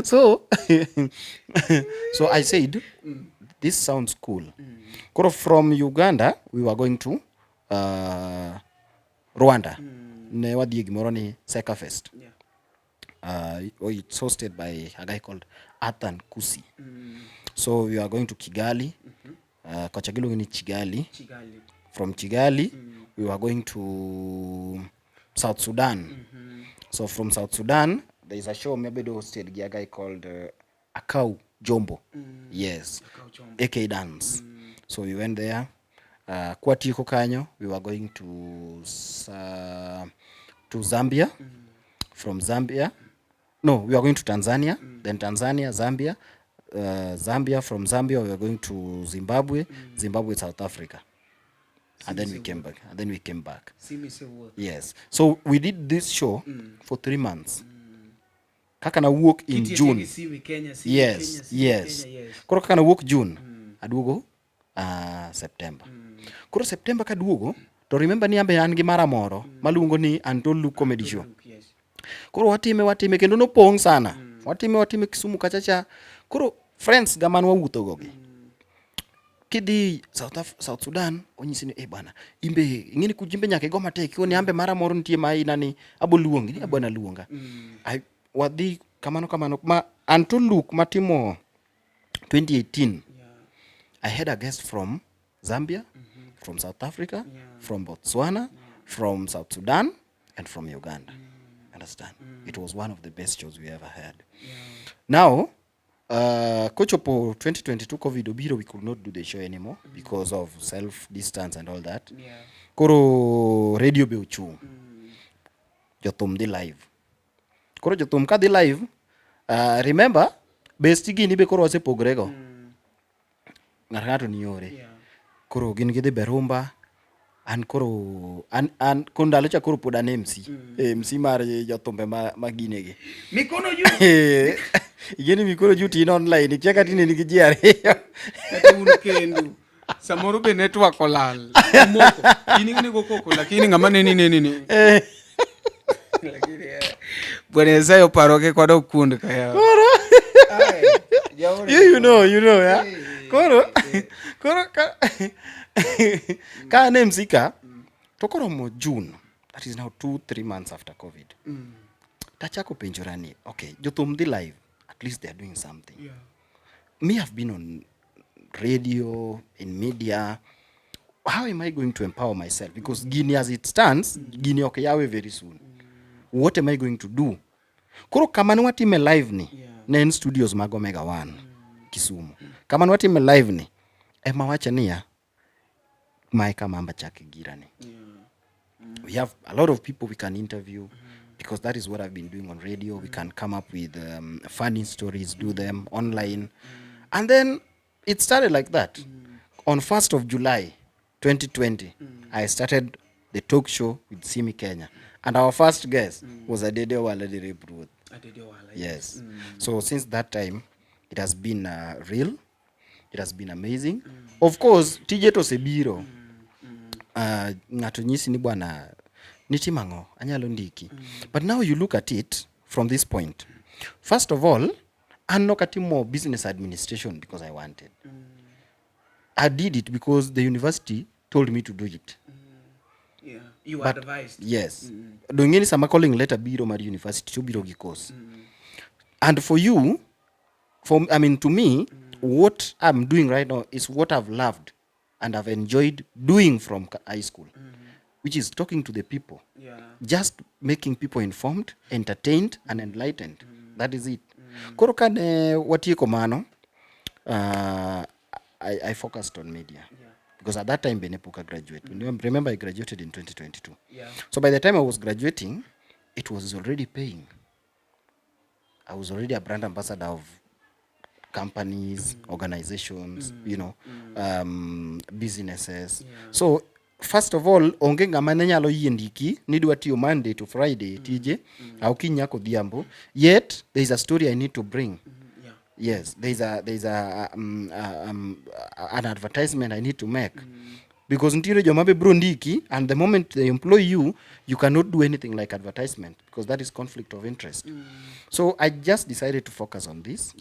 So I said, this sounds cool. Koro from Uganda, we were going to Rwanda. Ne wadhi e gimoro ni Seka Fest. It's hosted by a guy called Athan Kusi. So we are going to Kigali. Kocha giluonge ni Chigali. From Kigali, we were going to South Sudan. So from South Sudan, there is a show mabedo hosted gi a guy called Akau Jombo. Yes. AK Dance. So we went there. Kwatieko kanyo, we were going to Zambia. From Zambia, no, we were going to Tanzania, then Tanzania, Zambia, Zambia. From Zambia, we were going to Zimbabwe, Zimbabwe, South Africa, and then we came back. And then we came back. Yes. So we did this show for 3 months. Kaka nawuok in June. Yes. Koro kaka nawuok June, aduogo September. Koro September kaduogo, to remember ni ambe an gi mara moro maluongo ni Antol Luke Comedy Show. Koro watime watime kendo nopong' sana. Watime watime Kisumu kacha cha. Koro friends ga man wawuotho go gi. Kidhi South Sudan onyisi ni, eh, bwana, imbe ing'eni kujimbe nyaka igo matek iwuo ni ambe mara moro nitie ma ina ni abo luongi ni bwana luonga. Ai, wadhi kamano kamano ma Antol Luke matimo 2018, I had a guest from Zambia, from South Africa, from Botswana, from South Sudan, and from Uganda. Understand? It was one of the best shows we ever had. Now, kochopo 2022 COVID obiro, we could not do the show anymore because of self distance and all that. Koro radio be ochung'. Jothum dhi live. Koro jothum ka dhi live, remember, besti gini be koro wasepogre go. Ng'ato ng'ato ni yore. Koro gin gidhi Berumba, an koro an koro ndalo cha koro pod an MC. MC mar jothumbe ma ginegi. Mikono juu. Igeni mikono juu tin online, ikia kata ineni gi ji ariyo. Kata un kendu. Samoro be network olal. Omoko. In ing'e koko lakini ng'ama neni neni ni. Lakini Bwana Nyasaye oparo kik wadog kuond ka yawa. You know, yeah. Koro ka an MC ka, to koromo June, that is now 2, 3 months after COVID. Tachako penjora ni, okay, jothum dhi live, at least they are doing something. Me, I've been on radio, in media. How am I going to empower myself? Because gini as it stands, gini ok yawe very soon. What am I going to do? Koro kama ne watime live ni, ne en studios mag Omega One, Kisumu. Kama ne watime live ni, ema wacho niya, mae kama amba chake gira ni. We have a lot of people we can interview because that is what I've been doing on radio. We can come up with funny stories, do them online. And then it started like that. On 1st of July 2020, I started the talk show with Simi Kenya. And our first guest was Adede Owala Derep Ruoth. Yes. So since that time, it has been real. It has been amazing. Of course, tije to osebiro. Ng'ato nyisi ni bwana nitimo ang'o anyalo ndiki. But now you look at it from this point. First of all, an nok atimo business administration because I wanted. I did it because the university told me to do it. Yeah. You were advised. Yes. Dong ing'e ni sama calling letter biro mar university to biro gi course. And for you, for I mean to me, what I'm doing right now is what I've loved and I've enjoyed doing from high school, which is talking to the people. Just making people informed, entertained, and enlightened. That is it. Koro kane watieko mano, I focused on media. Because at that time, be ne pok a graduate. Remember, I graduated in 2022. So by the time I was graduating, it was already paying. I was already a brand ambassador of companies, organizations, businesses. So first of all, onge ng'ama ne nyalo yie ndiki ni dwa tiyo Monday to Friday tije au kiny nyaka odhiambo. Yet there is a story I need to bring. Yes, there is a an advertisement I need to make. Because nitiere joma be bro ndiki and the moment they employ you, you cannot do anything like advertisement because that is conflict of interest. So I just decided to focus on this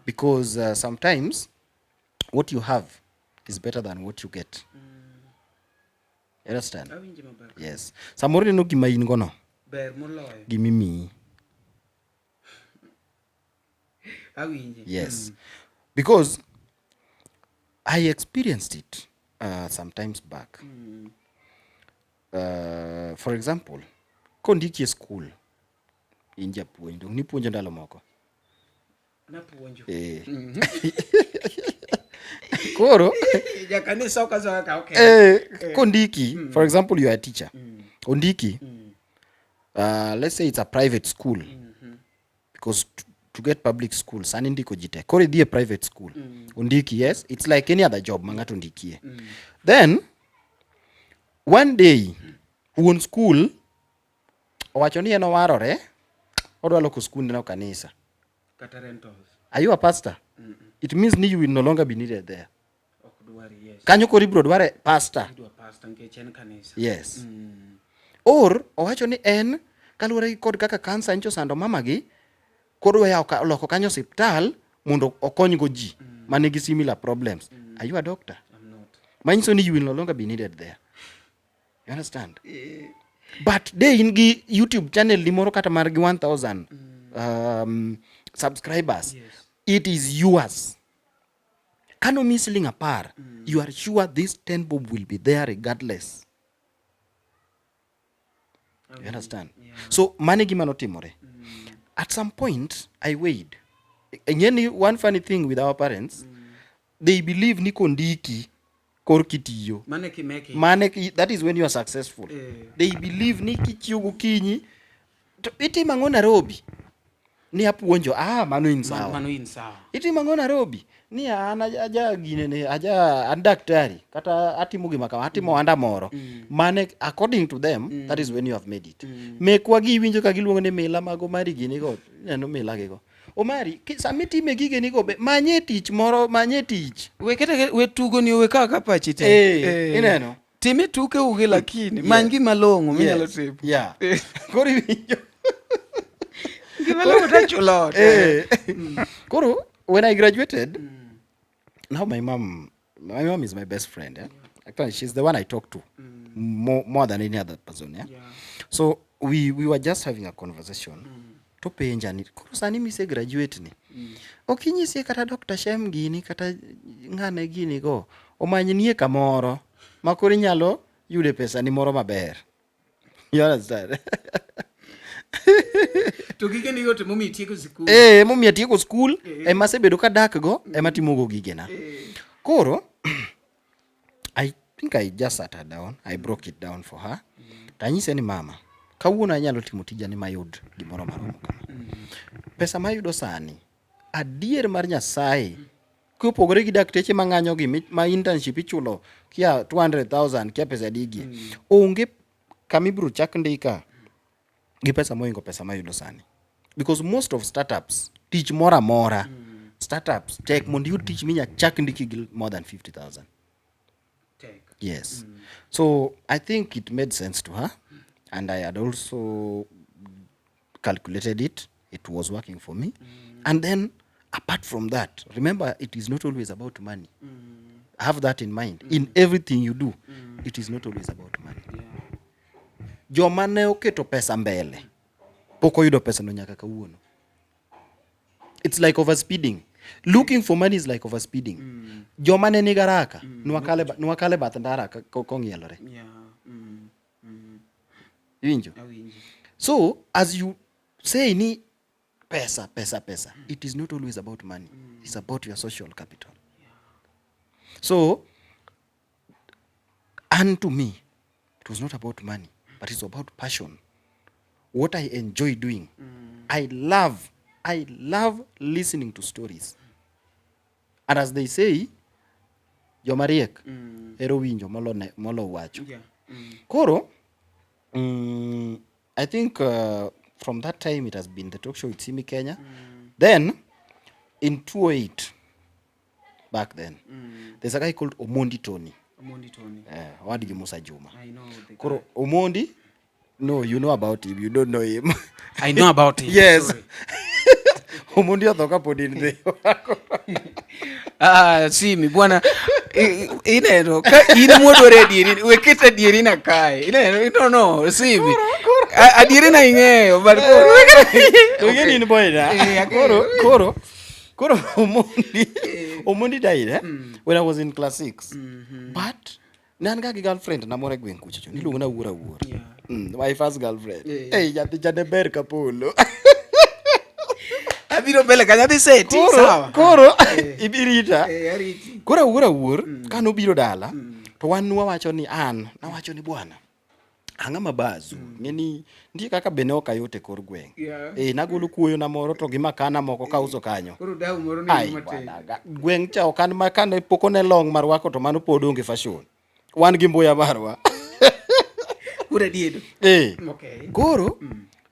because sometimes what you have is better than what you get. You understand? Awinji maber. Yes. Samoro ineno gima in go no, Ber moloyo. gimimiyi. Awinji. Yes. Because I experienced it sometimes back. For example, kondiki e school, in japuonj, dong nipuonjo ndalo moko. Napuonjo. Eh. Koro, Jakanisa ok asoya ka okay. Kondiki, for example, you are a teacher. Ondiki, let's say it's a private school. Because to get public school, sani ndiko ji te. Koro idhi e private school. Ondiki, yes, it's like any other job ma ng'ato ondikie. Then, one day, wuon school owacho ni en owarore, odwa loko skundno no kanisa. Kata rentals. Are you a pastor? It means ni you will no longer be needed there. Ok dwari, yes. Kanyo koro ibiro dware pastor. Idwa pastor nikech en kanisa. Yes. Or owacho ni en kaluwore gi kod kaka kansa nyocha osando mamagi, koro odwa yawo loko kanyo osiptal mondo okonygo ji manigi similar problems. Are you a doctor? I'm not. Manyiso ni you will no longer be needed there. You understand? But de in gi YouTube channel ni moro kata mar gi 1000 subscribers. It is yours. Kano siling 10, you are sure this 10 bob will be there regardless. You understand? So mano e gima notimore. At some point, I weighed. Ing'eni one funny thing with our parents, they believe ni kondiki kor kitiyo. Mane kimeki. Mane that is when you are successful. They believe ni kichiew gokinyi to itimo ang'o Nairobi? Ni apuonjo, ah mano in sawa. Mano in sawa. Itimo ang'o Nairobi? Ni an aja ginene, aja an daktari kata atimo gima kama, atimo ohanda moro. Mane according to them, that is when you have made it. Mekwa gi iwinjo ka giluongo ni mila mag Omari gini go, ineno mila gigo. Omari, sama itime gigeni go be manye tich moro, manye tich. We kete we tugo ni we kaka pachi te. Eh, ineno? Time tuke ugi lakini many gima long'o minyalo timo. Yeah. Koro iwinjo. Gima long'o tachulo ot. Eh. Koro, when I graduated, now my mom is my best friend. Eh? Actually, she's the one I talk to more than any other person. Yeah? So we were just having a conversation. To penja ni, koro sani mise graduate ni. Ok inyisie kata Dr. Shem gini, kata ng'ane gini go. Omanynie kamoro, ma koro inyalo yude pesa ni moro maber. You understand? To gige ni yote momiyo itieko sikul. Eh, emomiyo atieko skul, ema asebedo kadak go, ema atimogo gigena. Koro, I think I just sat her down, I broke it down for her. Tanyise ni mama, kawuono anyalo timo tija ni mayud gimoro maromo kama. Pesa mayudo sani, adier mar Nyasaye, kopogore gi dakteche mang'anyo gi ma internship ichulo kia 200,000 kia pesa digi. Onge kama ibiro chak ndika gi pesa mohingo pesa mayudo sani. Because most of startups, tich moro amora, Startups tek mondo iyud tich minya chak ndiki gi more than 50,000. Tek. Yes. So I think it made sense to her, and I had also calculated it. It was working for me. And then, apart from that, remember, it is not always about money. Have that in mind. In everything you do, it is not always about money. Joma ne oketo pesa mbele pok oyudo pesa no nyaka kawuono. It's like overspeeding. Looking for money is like overspeeding. Joma ne nigi haraka nwakale bath ndara kong'ielore. Iwinjo? Awinji. So as you say ni pesa pesa pesa, it is not always about money. It's about your social capital. So and to me, it was not about money, but it's about passion. What I enjoy doing. I love listening to stories. And as they say, jomariek ero winjo molo, ne, molo wacho. Koro, I think from that time it has been the talk show with Simi Kenya. Then, in 2008, back then, there's a guy called Omondi Tony. Omondi Tony. Owadgi Musa Juma. I know the Koro, Omondi, no, you know about him, you don't know him. I know about him. Yes. Sorry. Omondi otho kapod in dhi. Ah, Simi bwana ineno ka in mwadwaro adieri we ket adieri na kae ineno no no Simi adieri na ing'eyo but koro To ing'e ni in boy na. Eh, Koro Omondi died when I was in class 6. But ne an ga gi girlfriend na moro e gweng' kucho cho niluongo na Awuor Awuor. My first girlfriend. Hey, nyathi cha ne ber ka polo. Abiro mbele kanyo adhi seti Koro, sawa. koro ibirita. Eh, ariti. Koro Awuor Awuor kanobiro dala to wan wawacho ni an nawacho ni bwana ang'a mabazu ng'eni nitie kaka be ne ok ayot e kor gweng'. Eh, nagolo kuoyo na moro to gi makana moko kauso kanyo. Koro dau moro ne Ai, ni matin. bwana, gweng' cha ok an ma kane pok one long marwako to mano pod onge fashion. Wan gi mbuya marwa. Koro adiedo. Eh. Okay. Koro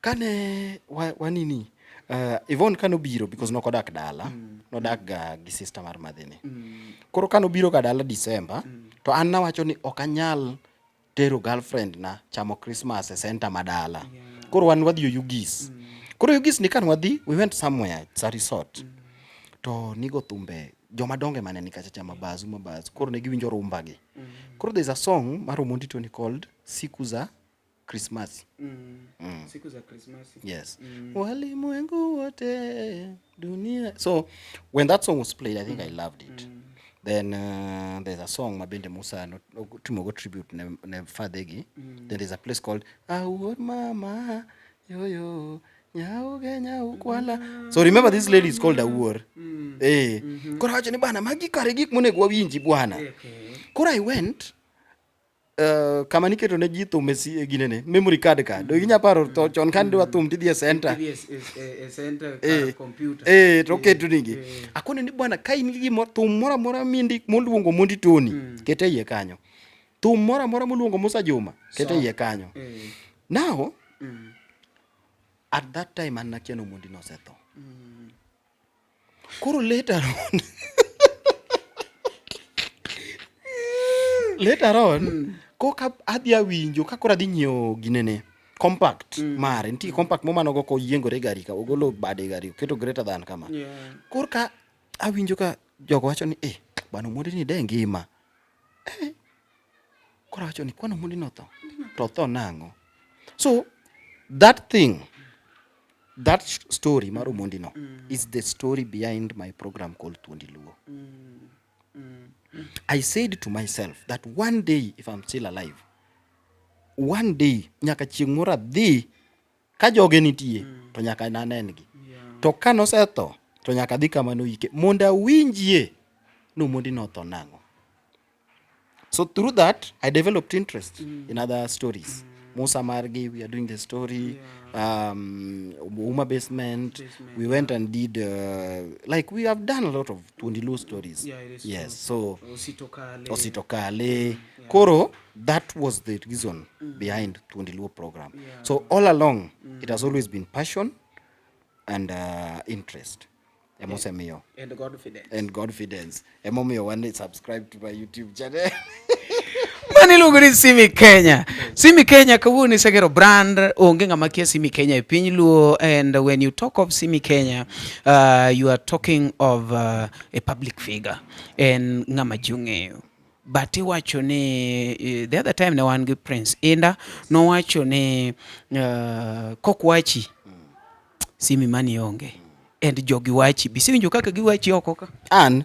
kane wanini Yvonne kanobiro because nokodak dala, nodak ga gi sister mar madhini. Koro kanobiro ga dala December to an nawacho ni ok anyal tero girlfriend na chamo Christmas e center ma dala. Koro wan wadhi Oyugis. Koro Oyugis ni kan wadhi, we went somewhere, it's a resort. To nigo thumbe joma dongo ema ne ni kacha cha mabazu mabazu. Koro ne giwinjo rumba gi. Koro there's a song mar Omondi Tony called Siku za Krismasi. Siku za Krismasi. Yes. Walimwengu wote dunia. So when that song was played, I think I loved it. Then there's a song mabende Musa timogo tribute ne fadhegi. Then there's a place called Awuor Mama Yoyo Nyauge Nyau Kwala. So remember this lady is called Awuor. Eh. Koro awacho ni bana magi kare gik monego wawinji bwana. Okay. Koro I went kama niketo ne ji thum e ginene memory card ka do inya paro to chon kan dwa thum tidhi e center. Idhi e center Eh, kar computer. eh, to oketo nigi akone ni bwana ka in gi gimoro thum moro amora mindi moluongo Mondi Tony kete iye kanyo thum moro amora moluongo Musa Juma kete iye kanyo. Now at that time an nakia ni Omondi nosetho. Koro later on koka adhi awinjo ka koro adhi nyiewo ginene compact mare nitie compact momanogo koyiengore e gari ka ogolo bade e gari oketo greater than kama. Koro ka awinjo ka jogo wacho ni eh bwana Omondi ni de ngima eh. Koro awacho ni kwani Omondi notho to otho nang'o? So that thing, that story mar Omondi no is the story behind my program called Thuondi Luo. I said to myself that one day if I'm still alive, one day nyaka chieng' moro adhi ka joge nitie to nyaka nanengi. To ka nosetho to nyaka adhi kama noike mondo awinjie ni Omondi notho nang'o. So through that I developed interest in other stories. Musa Margi, we are doing the story. Uma Basement, we went and did like we have done a lot of Thuondi Luo stories. Yeah, it is. Yes, so Ositokale. Ositokale. Koro, that was the reason behind Thuondi Luo program. So all along, it has always been passion and interest. Emosemiyo. And confidence. And confidence. Emomiyo wan subscribe to my YouTube channel. Mano iluongo ni Simi Kenya. Simi Kenya kawuono isegero brand, onge ng'ama kia Simi Kenya e piny Luo and when you talk of Simi Kenya, you are talking of a public figure en ng'ama ji ong'eyo. But iwacho ni the other time ne wan gi Prince Inda nowacho ni kokwachi Simi mani onge and jogi wachi bisewinjo kaka giwachi oko ka an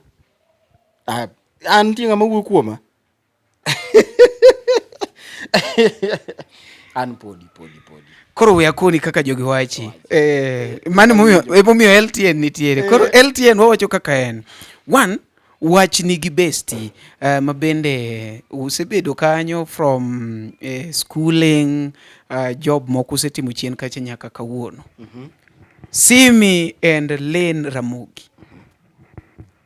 an nitie ng'ama wuo kuoma an podi podi podi koro we akoni kaka jogi wachi eh, mano emomiyo LTN nitiere koro LTN wawacho kaka en one wach nigi besti ma bende usebedo kanyo from schooling job moko usetimo chien kacha nyaka kawuono. Simi and Lynn Ramogi.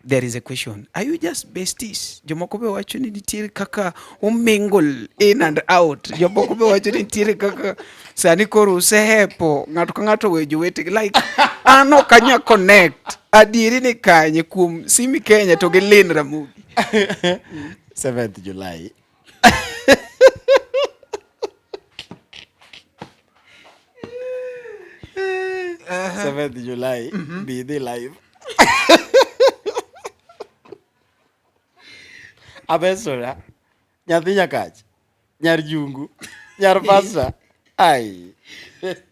There is a question. Are you just besties? Jomoko be wacho ni nitiere kaka umingle in and out. Jomoko be wacho ni nitiere kaka sani koro usehepo ng'ato ka ng'ato oweyo jowetegi like an ok anya connect. Adieri ni kanye kuom Simi Kenya to gi Lynn Ramogi. 7th July. Seventh July, be the live. Abesora, nyathi nyakach, nyar jungu, nyar pasta. Ai.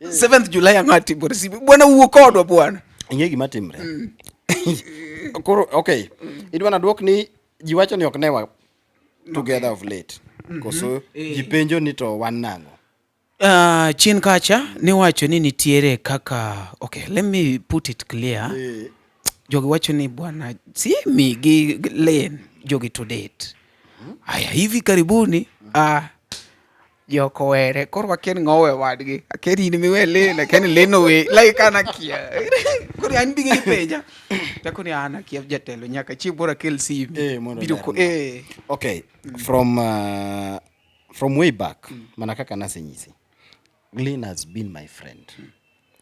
7th July ang'o timore Simi? Bwana wuo kodwa bwana. Ing'e gima timre. Koro okay, idwa naduok ni ji wacho ni ok newa together of late. Koso ji penjo ni to wan nang'o? Chien kacha niwacho ni nitiere kaka okay, let me put it clear. Jogi wacho ni bwana Simi gi Lynn jogi to date. Aya hivi karibuni joko were koro wakia ni ng'owe wadgi akia ni in miwe Lynn akia ni Lynn owe like an akia koro an bige ipenja tako ni an akia jatelo nyaka chieng' moro akel Simi Mondo biro ko olerna. Okay, from way back, mana kaka nasenyisi, Lynn has been my friend.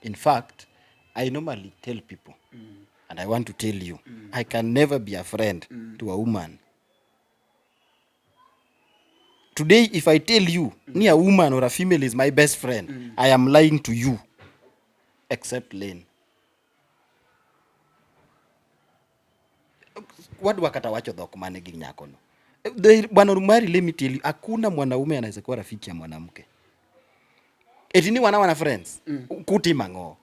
In fact, I normally tell people, and I want to tell you, I can never be a friend to a woman. Today, if I tell you, ni a woman or a female is my best friend, I am lying to you, except Lynn. Wadwa kata wacho dhok mane gi nyakono. Bwana Rumari, let me tell you, hakuna mwanaume anaweza kuwa rafiki ya mwanamke. Eti ni wana friends. Kutima ng'o?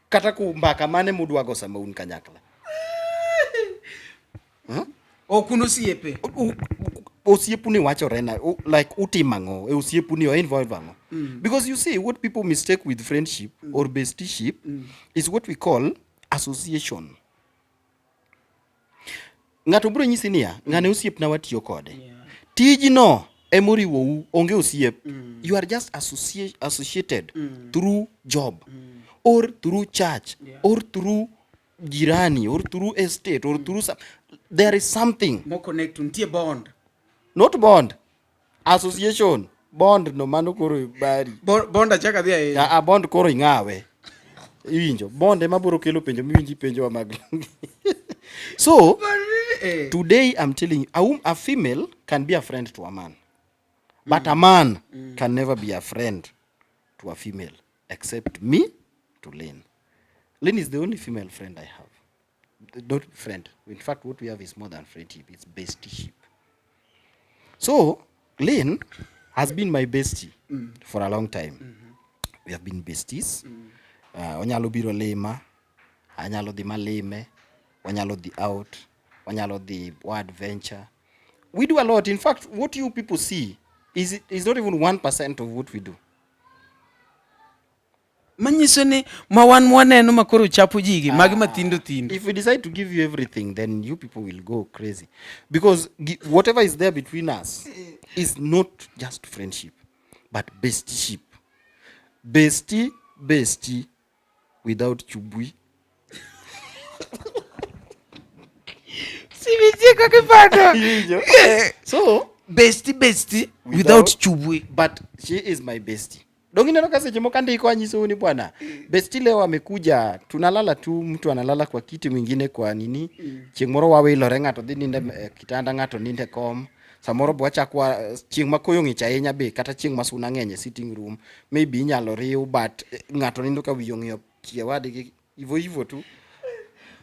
Kata ku mbaka mane mudwa go sama un kanyakla. Ok un osiepe. Osiepu ni wachore na, like utimo ang'o? E osiepu ni o involve ang'o? Because you see, what people mistake with friendship or bestieship is what we call association. Ng'ato biro nyisi niya, ng'ane osiepna watiyo kode. Tijno emoriwou, onge osiep. You are just associated through job or through church or through jirani or through estate or through some, there is something mo connect nitie bond. Not bond, association. Bond no mano koro bari. Bond achaka dhi ahinya. A bond koro ing'awe. Iwinjo, bond ema biro kelo penjo miwinji penjo mag. So, today I'm telling you, a female can be a friend to a man. But a man can never be a friend to a female, except me to Lynn. Lynn is the only female friend I have. Not friend. In fact, what we have is more than friendship. It's bestieship. So, Lynn has been my bestie for a long time. We have been besties. Onyalo biro lima, anyalo dhi malime, wanyalo dhi out, wanyalo dhi wa adventure. We do a lot. In fact, what you people see is not even 1% of what we do. Manyiso ni ma wan waneno ma koro chapo jigi, magi mathindo thindo. If we decide to give you everything, then you people will go crazy. Because whatever is there between us is not just friendship, but bestieship. Bestie, bestie, without chubui. Simicheko kipando. So, bestie, bestie, without chubui. But she is my bestie. Donge ineno ka seche moko andiko anyisou ni bwana, besti leo amekuja, tunalala tu, mtu analala kwa kiti mwingine kwa nini. Chieng' moro wawilore, ng'ato dhi ninde e kitanda, ng'ato ninde kom. Samoro be wachak wa chieng' ma koyo ng'ich ahinya be kata chieng' ma suna ng'eny e sitting room, maybe inyalo riw but ng'ato nindo ka wiye ong'iyo chia wadgi hivyo hivyo tu.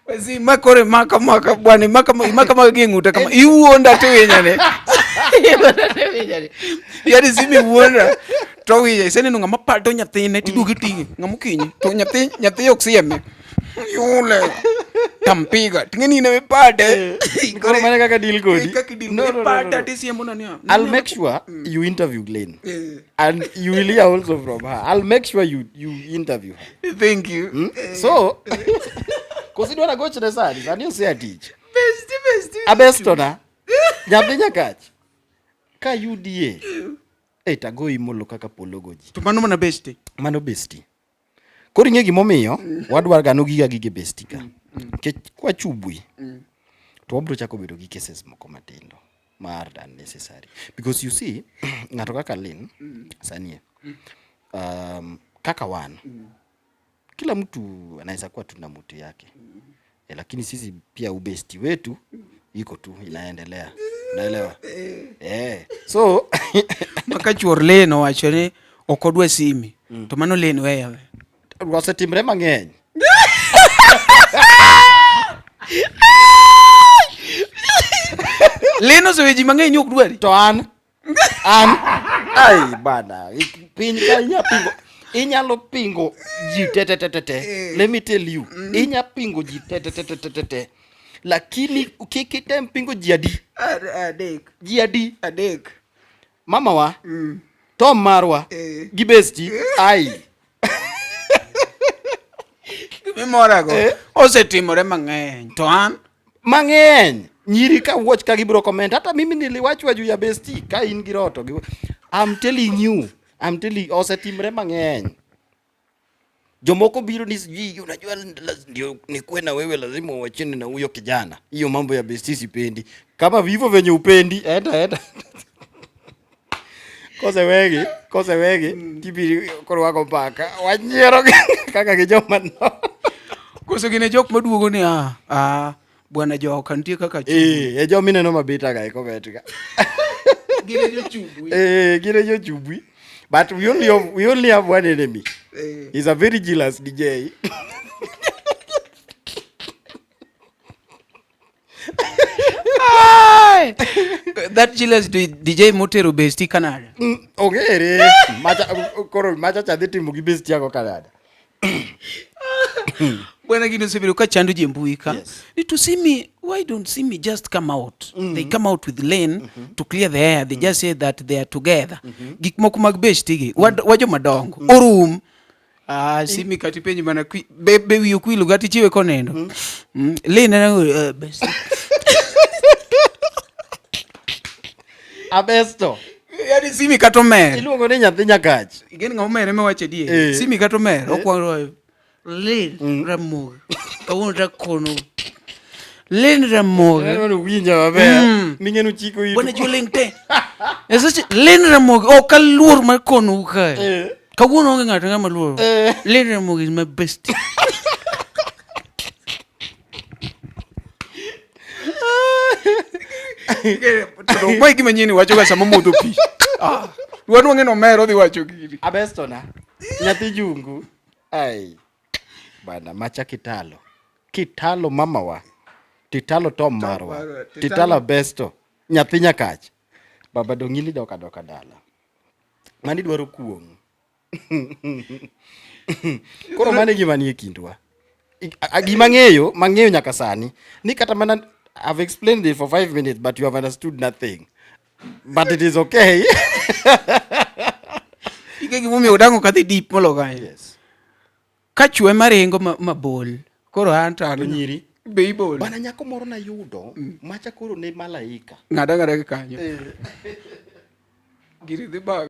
Wezi makore imaka maka bwana imaka imaka maka gi ng'uta kama iwuonda to winyane. Yaani simi wuonda to winye iseneno ng'ama pato nyathine tiduogo iting'e ng'ama okinyi to nyathi nyathi ok sieme yule tampiga ting'eni in ema ipate. Koro mano kaka deal kodi. Kaka deal No, no, no, no, ipata no. tisiemo na niya. I'll make sure you interview Glenn. And you will hear also from her. I'll make sure you interview her. Thank you. So, kosi dwara gochne sani, sani osea tich. Bestie, bestie. Abestona. Nyathi nyakach. Ka UDA. Eh, tagoyi molo kaka polo goji. To mano mana bestie. Mano bestie. Koro ing'e gimomiyo wadwar ga nogiga gige bestie ka. Nikech kwachubwi to wabiro chako bedo gi cases moko matindo mar unnecessary. Because you see, ng'ato kaka Lynn, sani e, kaka wan, kila mtu anaweza kuwa tu na mtu yake. Lakini sisi pia ubesti wetu iko tu inaendelea. Unaelewa? So maka chuor Lynn owacho ni ok odwa simi. To mano Lynn weya we. Osetimre mang'eny. Lynn osewe ji mang'eny ni ok dwari. To an ai bana, piny ka inya pingo, inyalo pingo ji te te te te te. Let me tell you, inya pingo ji te te te te te te te. Lakini kik item pingo ji adi? Adek. Ji adi? Adek. Mama wa, Tom marwa, gi besti, ai. Gimimorago osetimore mang'eny. To an mang'eny nyiri ka watch ka gibiro comment hata mimi niliwachwa juu ya besti ka in gi roto gi I'm telling you, I'm telling osetimre mang'eny. Jomoko biro ni sijui unajua ndio nikuwe na wewe lazima uachane na huyo kijana. Hiyo mambo ya besti sipendi. Kama vivyo venye upendi, enda enda. Kosewegi, kosewegi, tibiri koro wago mbaka. Wanyiero kaka gi joma no. Koso gine jok maduogo ni bwana joka nitie kaka chubui. E joma ineno mabita ga e comment ga. Gine jochubui. Gine jochubui. But we only have one enemy. He's a very jealous DJ. That jealous DJ motero besti Canada. Ong'ere. Macha, koro macha cha dhi timo gi besti yako Canada. Bwana gino osebedo ka chando ji e mbui ka. Yes. Ni to see me, why don't see me just come out? They come out with Lynn to clear the air. They just say that they are together. Gik moko mag besti gi, wa joma dongo. Orum. Simi kati penj mana kwi, be wiyi ok wil kata ichiwe konindo. Lynn en ang'o? Besti. Abesto. Yaani simi kata omer. Iluongo ni nyathi nyakach. Igeni ng'ama omer ema wacho adier. Simi kata omer, okwongo Lynn Ramogi. Kawuono takono. Lynn Ramogi. Neno winjo maber. Ning'eno chiko itu. Bwana joling te. Eseche Lynn Ramogi ok aluor mar konou kae. Kawuono onge ng'ato ng'ama luoro. Lynn Ramogi is my best. Mae gima nyien iwacho ga sama modho pi. Wan wang'e ni omer odhi wacho gini. Abestona. Nyathi jungu. Ai. Bana macha kitalo. Kitalo mamawa. Titalo Tom marwa. Marwa, Titalo Abesto. Nyathi nyakach. Baba dong' in idok adoka dala. Mani dwaro kuong'. Koro mano e gima nie kindwa. Gima ng'eyo, mang'eyo nyaka sani, ni kata mana I've explained it for 5 minutes but you have understood nothing. But it is okay. Ike gimomiyo odang'o kadhi deep molo kanyo. Yes. Ka chwe maringo mabol. Koro an to an Nyiri. Be ibol. Bana nyako moro nayudo, macha koro ne malaika. Ng'ada ng'ada gi kanyo. Giri dhi bag.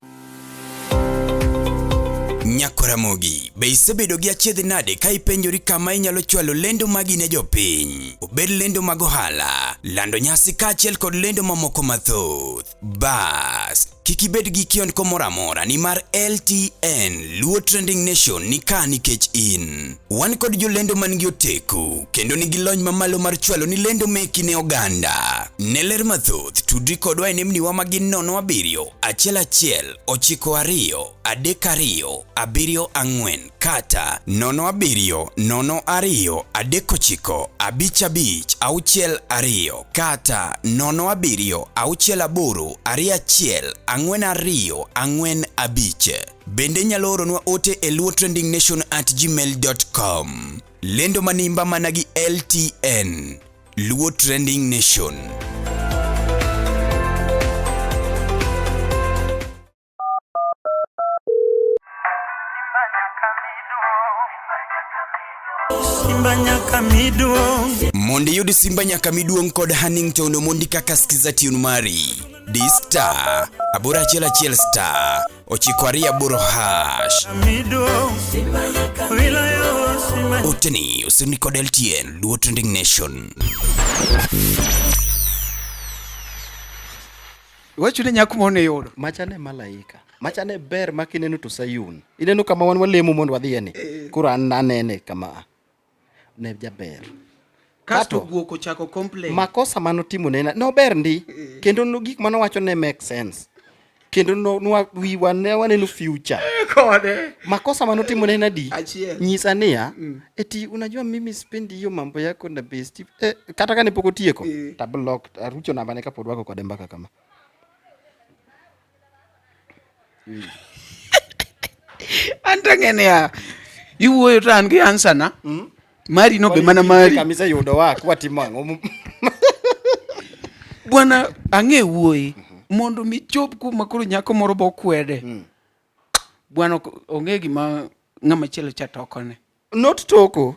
Nyakoramogi, be isebedo gi achiedh nade ka ipenjori kama inyalo chwalo lendo magi ne jopiny? Obed lendo mag ohala, lando nyasi kaachiel kod lendo mamoko mathoth. Bas, kik ibed gi kiondko moro amora nimar LTN Luo Trending Nation ni ka nikech in. Wan kod jolendo man gi oteku kendo nigi lony mamalo mar chwalo ni lendo meki ne oganda. Ne ler mathoth, tudri kodwa e nembniwa ma gin 07 11 92 32 74 kata 07 02 39 55 62 kata 07 68 21 42 45. Bende inyalo oronwa ote e luotrendingnation@gmail.com. Lendo manimba mana gi LTN. Luo Trending Nation. Simba nyaka miduong'. Mondo iyud Simba nyaka miduong' kod Hannington Omondi kaka skiza tune mari. Di star 811 star 928 hash. Miduong'. Wilayo Simba. Oteni osemi kod LTN Luo Trending Nation. Iwacho ni nyako moro ne iyudo. Macha ne malaika. Macha ne ber ma kineno to Sayun. Ineno kama wan walemo mondo wadhiye ni. Koro an anene kama. Ne jaber. Kasto Kato. guok ochako complain. Makosa manotimo ne nober ndi. Kendo no gik manowacho ne make sense. Kendo no, nwa, wiwa ne waneno future. Kode. Makosa manotimo ne en adi? Achiel. Nyisa niya, eti unajua mimi sipendi hiyo mambo yako na bestie. Eh, kata kane pok otieko, ta block, arucho namba ne kapod wako kode mbaka kama. An to ang'e niya, iwuoyo to an gi answer na. Mari no be mana mari. Kama iseyudowa, kwatimo ang'o? Bwana ang'e wuoyi mondo mi chop kuma koro nyako moro bo kwede. Bwana ong'e gima ng'ama chielo cha tokone. Not toko.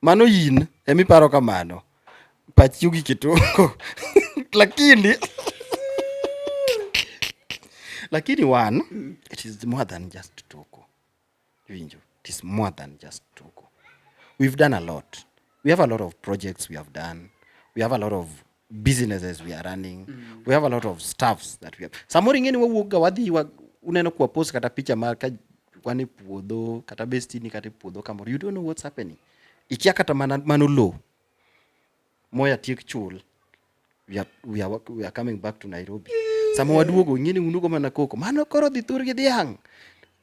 Mano in emiparo kamano. Pachi ogik e toko. Lakini lakini one, it is more than just toko. Iwinjo? It is more than just toko. We've done a lot. We have a lot of projects we have done. We have a lot of businesses we are running. We have a lot of staffs that we have. Samoro ing'e ni wawuok ga wadhi wa, uneno kwa post kata picha mar ka wan e puodho kata bestini kata e puodho kamoro. You don't know what's happening. Ikia kata mana mano low. Moya tiek chul. We are coming back to Nairobi. Sama waduogo ing'e ni unugo mana koko. Mano koro dhi thur gi dhiang'.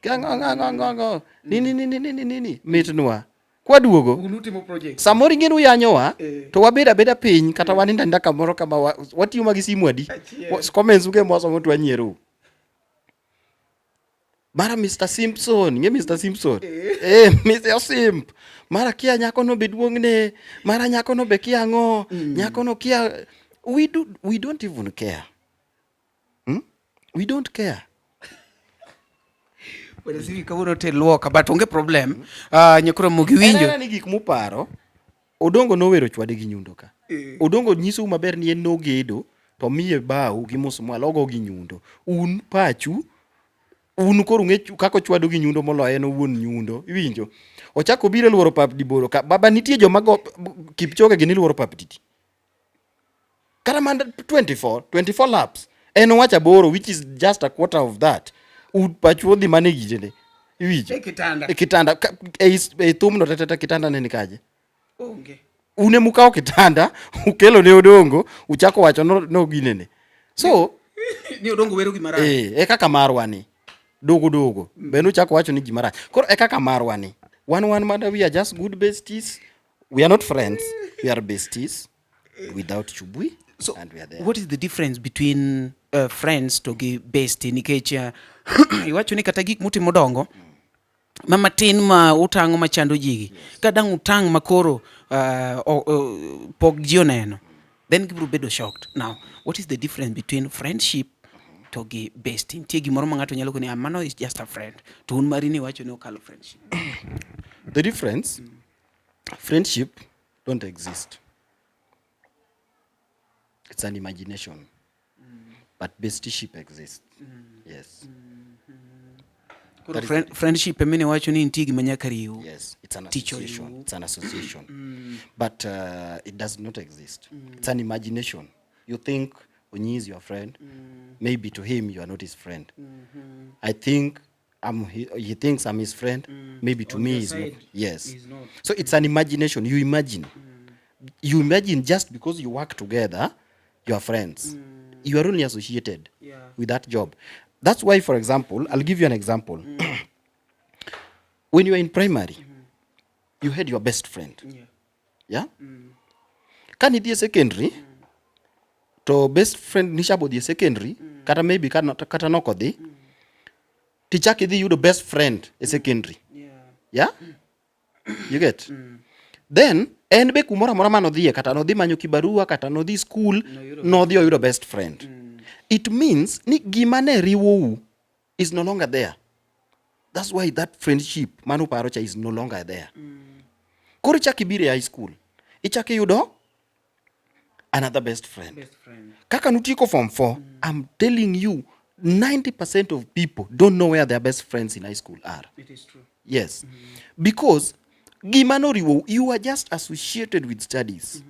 Ang'o ang'o ang'o ang'o. Nini nini nini nini. Mitnwa. Kwaduogo Unutimo project. samoro ing'e ni uyanyowa to wabedo abeda piny kata wanindo aninda kamoro kama watiyo ma gi simu adi. Comments uge mwasomo to wanyierou. Mara Mr. Simpson, ing'e Mr. Simpson? Eh, Mr. Simp. Mara kia nyako no be duong'ne, mara nyako no be kia ang'o, nyako no kia we don't even care. We don't care. Bwana Sivi kawuono te luoka but onge problem. Nyakoro mogi winjo. En ni gik muparo, Odongo nowero chwade gi nyundo ka. Odongo nyisou maber ni en nogedo to miye bao gi musmwal ogo gi nyundo. Un pachu un koro ung'e kaka ochwado gi nyundo moloyo en owuon nyundo. Iwinjo? Ochako obiro e luoro pap diboro ka. Baba nitie joma go Kipchoge gini luoro pap didi. Kata mana 24 laps. En owacho aboro which is just a quarter of that. Pachu odhi mana e gijene. Iwinjo? E kitanda. E kitanda. E thumno tetete kitanda ne ni kaje? Onge. Un ema ukawo kitanda, ukelo ne Odongo, uchako wacho no ginene. So, ni Odongo wero gima rach. E kaka marwa ni. Dogo dogo. Bende uchako wacho ni gima rach. Koro e kaka marwa ni. Wan mana we are just good besties. We are not friends. We are besties without chubui. So, and we are there. What is the difference between friends to gi bestie? Nikech iwacho ni kata gik mutimo dongo, ma matin ma utang'o machando jigi, ka dang' utang' ma koro pok ji oneno, then gibiro bedo shocked. Now, what is the difference between friendship to gi bestie? Nitie gimoro ma ng'ato nyalo koni, mano is just a friend. To un mari ni iwacho ni okalo friendship. The difference, friendship don't exist. It's an imagination. But bestieship exists. Yes. Koro That is friendship emine wacho ni nitie gima nyaka riwu. Yes, it's an Tich association. oriwu. It's an association. But it does not exist. It's an imagination. You think Onyi is your friend. Maybe to him you are not his friend. I think he thinks I'm his friend. Maybe to On me your he's not. side, Yes. he's not. So it's an imagination. You imagine. You imagine just because you work together, you are friends. You are only associated with that job. That's why, for example, I'll give you an example. When you were in primary, you had your best friend. Yeah? Ka nidhi e secondary, to best friend nishabo dhi e secondary, kata maybe kata nokodhi, tichak idhi yudo best friend e secondary. Yeah? You get? Then, en be kumoro amora manodhiye, kata nodhi manyo kibarua, kata nodhi school, nodhi oyudo best friend. It means ni gima ne riwou is no longer there. That's why that friendship mano paro cha is no longer there. Koro ichak ibiro e high school, ichak iyudo another best friend. Best friend. Kaka nutieko form 4, I'm telling you, 90% of people don't know where their best friends in high school are. It is true. Yes. Because gima noriwo, you are just associated with studies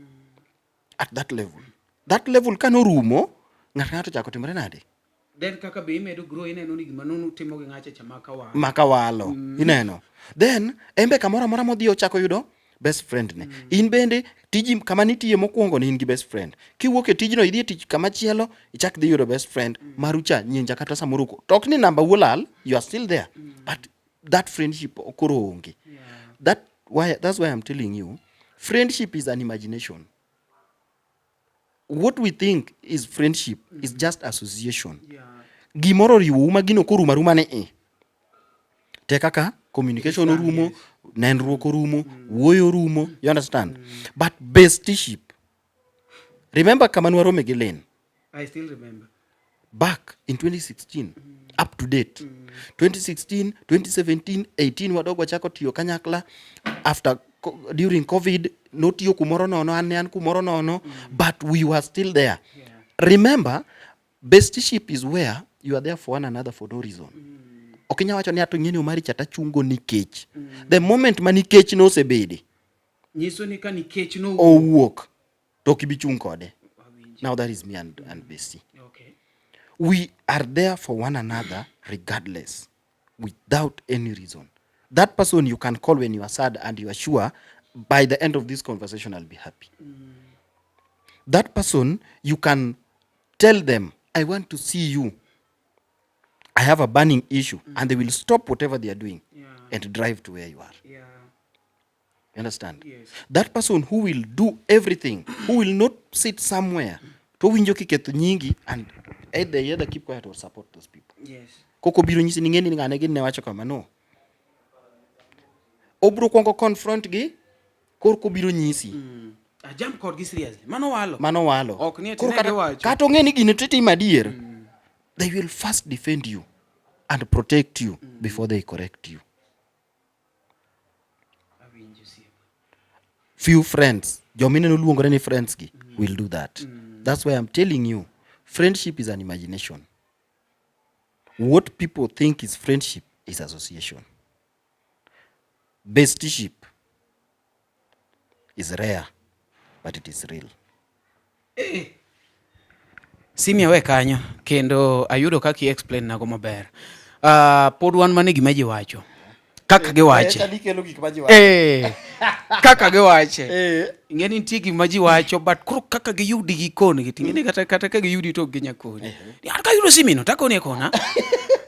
at that level. That level kanorumo, ng'ato ng'ato chako timore nade? Then kaka be imedo grow ineno ni gima nonu timo gi ng'acha cha maka walo. Maka walo, ineno. Then, en be kamoro amora modhi ochako yudo best friend ne. In bende, tiji kama nitiye mokwongo ne in gi best friend. Kiwuok e tijno idhi e tich kama chielo, ichak dhi yudo best friend marucha nyinja kata samoro to ok ni namba u olal, you are still there. But that friendship koro onge. That's why I'm telling you, friendship is an imagination. What we think is friendship is just association. Gimoro oriwou ma gino korumo aruma ni i. Te kaka communication orumo, nenruok orumo, wuoyo orumo, you understand? But bestiship. Remember kama nwarome gi Lynn? I still remember. Back in 2016, up to date. 2016, 2017, 18 wadog wachako tiyo kanyakla after during COVID notiyo kumoro nono, an ne an kumoro nono, but we were still there. Remember, bestiship is where you are there for one another for no reason. Ok inyal wacho ni ato ing'eni Omari cha tachungo nikech. The moment ma nikech nosebede, Nyiso ni ka nikech no owuok, to ok ibi chung' kode. Now that is me and Bessie. We are there for one another regardless, without any reason. That person you can call when you are sad and you are sure by the end of this conversation I'll be happy. That person you can tell them, I want to see you. I have a burning issue. And they will stop whatever they are doing and drive to where you are. You understand? Yes. That person who will do everything, who will not sit somewhere, to winjo kiketho nyingi and either keep quiet or support those people. Koko biro nyisi ni ng'eni ni ng'ane gini ne wacho kama, no. Obro kwongo confront gi, kor kobiro nyisi. Ajam kodgi seriously. Mano walo. Mano walo. Ok ni ati Koro ne giwacho. Kata ong'e ni gini titimo adier, they will first defend you and protect you before they correct you. Awinjo osiepa. Few friends, jomineno luongore ni friends gi, will do that. That's why I'm telling you, friendship is an imagination. What people think is friendship is association. Bestiship is rare, but it is real. Simi awe kanyo kendo ayudo kaka i-explain nago maber. Pod wan mana e gima ji wacho. Kaka giwache. Kaka giwache. Ing'e ni nitie gima ji wacho but koro kaka giyudi gi kongi to ing'e ni kata ka giyudi to ok ginya koni. Ni an kayudo simi no takoni e kona.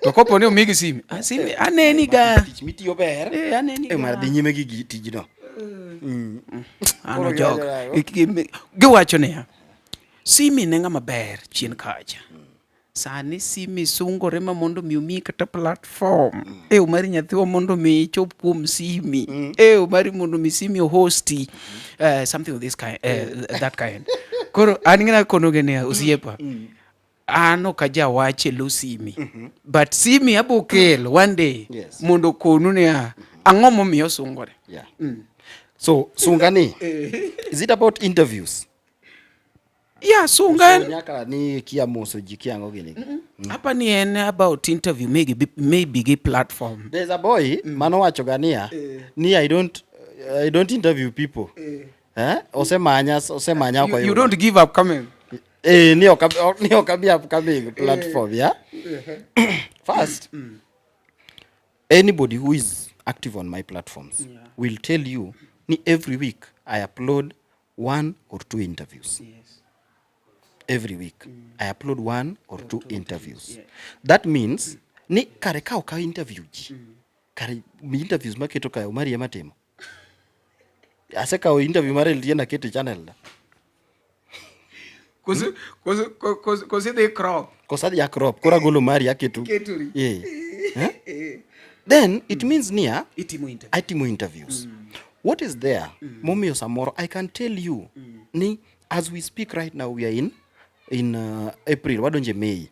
To kopo ni omigi simi, ah, simi aneni ga. Tich mitiyo ber. Aneni ga. Mar dhi nyime gi tijno. An Koro ojok. giwacho nang'o? Giwacho niya, simi ne ng'ama ber chien kacha. Sani simi sungore ma mondo mi omiyi kata platform. E Omari nyathiwa mondo mi ichop kuom simi. E Omari mondo mi simi ohosti. Something of this kind, that kind. Koro an ng'ina konoge niya, osiepa. An ok aja wach e lo simi. But simi abo kelo one day. Mondo okonu niya, ang'o momiyo osungore? So, sungani, is it about interviews? Yeah, sunga en Nyaka ni kia moso ji kia ang'o gini. Apa ni en about interview maybe maybe gi platform. There's a boy manowacho ga niya ni I don't interview people. Eh? Osemanya osemanya ok You oyudo. don't give up coming. Eh, ni ok ni ok abi upcoming platform, yeah? First, anybody who is active on my platforms will tell you ni every week I upload one or two interviews. Every week I upload one or two interviews. That means ni kare ka ok interview ji. Kare mi interviews maketo kae Omari ema timo. Asekawo interview mar LTN aketo e channel na. Koso koso koso koso idhi crop. Kosa adhi crop koro agolo mari aketo. Ketori. Yeah. Eh? Then it means niya Itimo interview. Atimo interviews. What is there momiyo samoro I can tell you ni as we speak right now we are in April, wadonje May.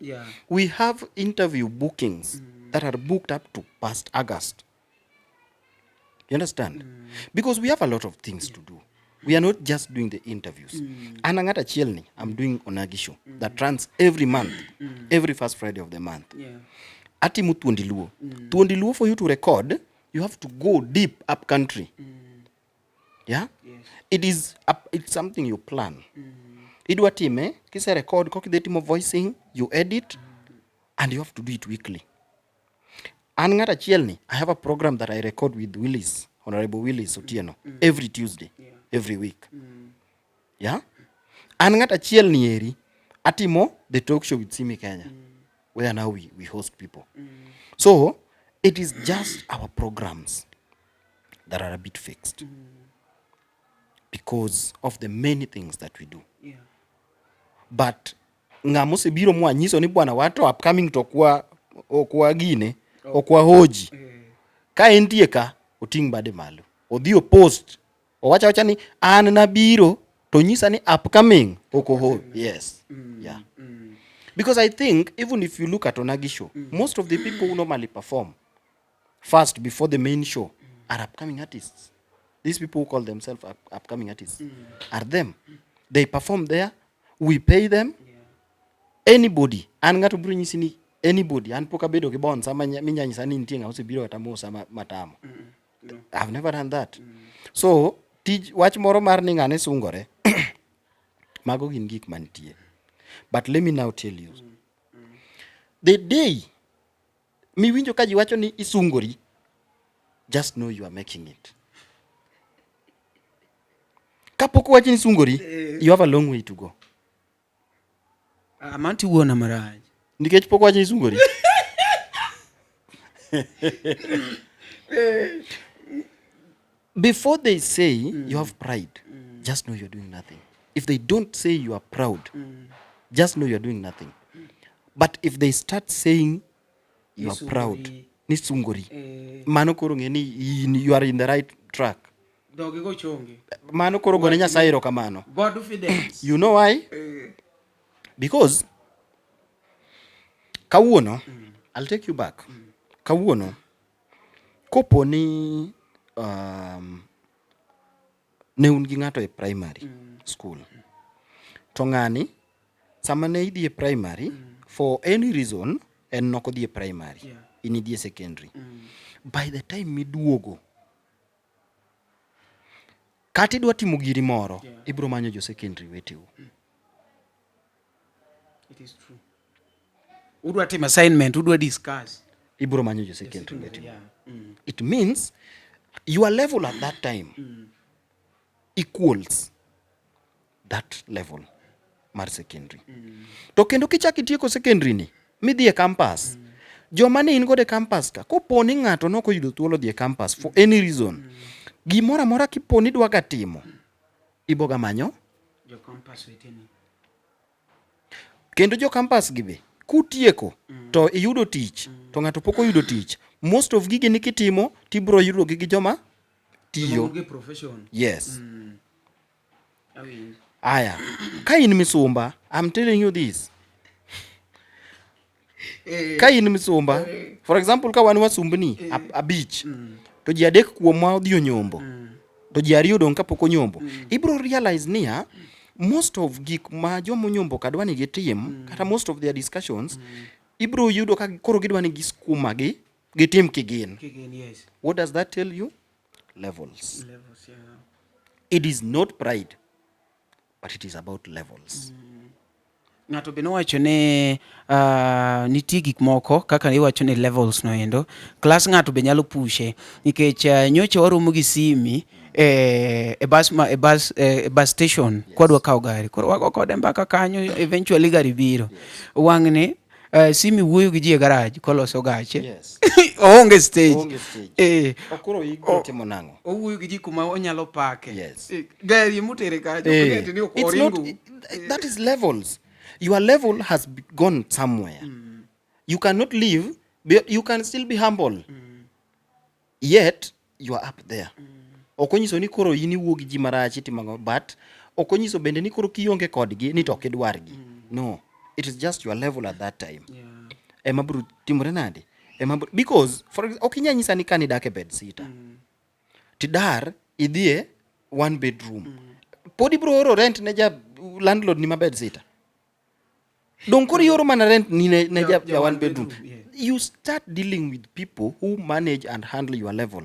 We have interview bookings that are booked up to past August. You understand? Because we have a lot of things to do. We are not just doing the interviews. An ang'at achiel ni, I'm doing Onagi Show that runs every month, every first Friday of the month. Atimo Thuondi Luo. Thuondi Luo, for you to record, you have to go deep up country. Yeah? It's something you plan. Idwa time, kise record, kokidhi timo voicing, you edit, and you have to do it weekly. An ng'at achiel ni, I have a program that I record with Willis, Honorable Willis Otieno, every Tuesday, every week. Yeah? An ng'at achiel ni eri, atimo the talk show with Simi Kenya, where now we host people. So, it is just our programs that are a bit fixed because of the many things that we do. But ng'ama osebiro mwanyiso ni bwana wato upcoming to okwa okwa gine okwa hoji ka entie ka oting' bade malo odhi opost owacho awacha ni an nabiro to nyisa ni upcoming ok oho yes, yeah, because I think even if you look at Onagi Show, most of the people who normally perform first before the main show are upcoming artists. These people who call themselves upcoming artists are them. They perform there, we pay them. Anybody, an ng'ato biro nyisi ni anybody, an pok abedo gi bouncer minya nyisa ni nitie ng'ama osebiro kata mosa matamo. I've never done that. So, tij wach moro mar ni ng'ane sungore, mago gin gik mantie. But let me now tell you. The day miwinjo ka ji wacho ni isungori, just know you are making it. Kapok wach ni isungori, you have a long way to go. Amanti wuona marach. Nikech pok wach ni isungori. Before they say you have pride, just know you're doing nothing. If they don't say you are proud, just know you're doing nothing. But if they start saying you are proud, Isungori. Ni sungori, mano koro ng'e ni you are in the right track. Dhogi go chongi. Mano koro gone Nyasaye erokamano. God fidence. You know why? Because kawuono, I'll take you back. Kawuono, kopo ni ne un gi ng'ato e primary school, to ng'ani sama ne idhi e primary, for any reason en nok odhi e primary, in idhi e secondary. By the time miduogo, kata idwa timo giri moro, ibiro manyo jo secondary weteu. It is true. Udwa timo assignment, udwa discuss. Ibiro manyo jo secondary weteu. It means your level at that time equals that level mar secondary. To kendo kichak itieko secondary ni midhi e campus, joma ne in godo e campus ka, kopo ni ng'ato nok oyudo thuolo dhi e campus for any reason, gimoro amora kipo ni idwa ga timo, iboga manyo Jo campus weteni. Kendo jo campus gi be kutieko to iyudo tich to ng'ato pok oyudo tich, most of gigi ni kitimo tibiro yudo gi gi joma tiyo. Onge profession. Yes. Awinjo. Aya, ka in misumba, I'm telling you this, ka in misumba, for example, ka wan wasumbni abich to ji adek kuomwa odhi onyombo to ji ariyo odong' kapok onyombo, ibiro realize niya Most of gik ma jomonyombo ka dwa ni gitim kata most of their discussions ibro yudo ka koro gidwa ni giskuma gi gitim kigin. Kigin, yes. What does that tell you? Levels. Levels, yeah. It is not pride, but it is about levels. Ng'ato be nowacho ni nitie gik moko kaka iwacho ni levels no endo class ng'ato be nyalo pushe nikech nyocha waromo gi Simi e bus ma, e bus e bus station kwadwa kawo gari koro wago kode mbaka kanyo eventually gari biro wang'ni Simi wuoyo gi ji e garage koloso gache oonge stage Oonge stage. Koro ibiro timo nang'o? Owuoyo gi ji kuma onyalo pake. Yes. Gari motere kacha ok ni ok It's not, oringo. That is levels. Your level has gone somewhere. You cannot leave, but you can still be humble. Yet you are up there. Ok onyiso ni koro in iwuo gi ji marach itimo ang'o, but ok onyiso bende ni koro kionge kodgi ni to ok idwargi. No, it is just your level at that time. Ema biro timore nade? Ema biro, because for example, ok inyal nyisa ni kane idak e bed sita. Tidar idhie one bedroom. Pod ibiro oro rent ne ja landlord ni ma bed sita. Dong koro ioro mana rent ni ne ja one bedroom. You start dealing with people who manage and handle your level.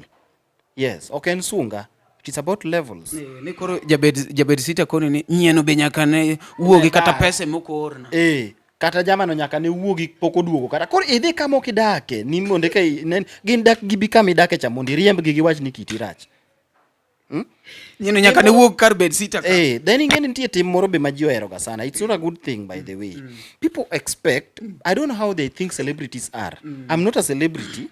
Yes, ok en sunga. It is about levels. Ni koro jabed sita koni ni nyieno be nyaka ne wuogi kata pesa mok oorna. Kata jamano nyaka ne wuogi pok oduogo kata koro idhi kama ok idake ni mondo eka inen gin dak gibi kama idake cha mondo iriembgi giwach ni kiti rach. Nyieno nyaka ne wuog kar bed sita ka. Then ing'e ni nitie tim moro be ma ji ohero ga sana. It's not a good thing, by the way. People expect, I don't know how they think celebrities are. I'm not a celebrity.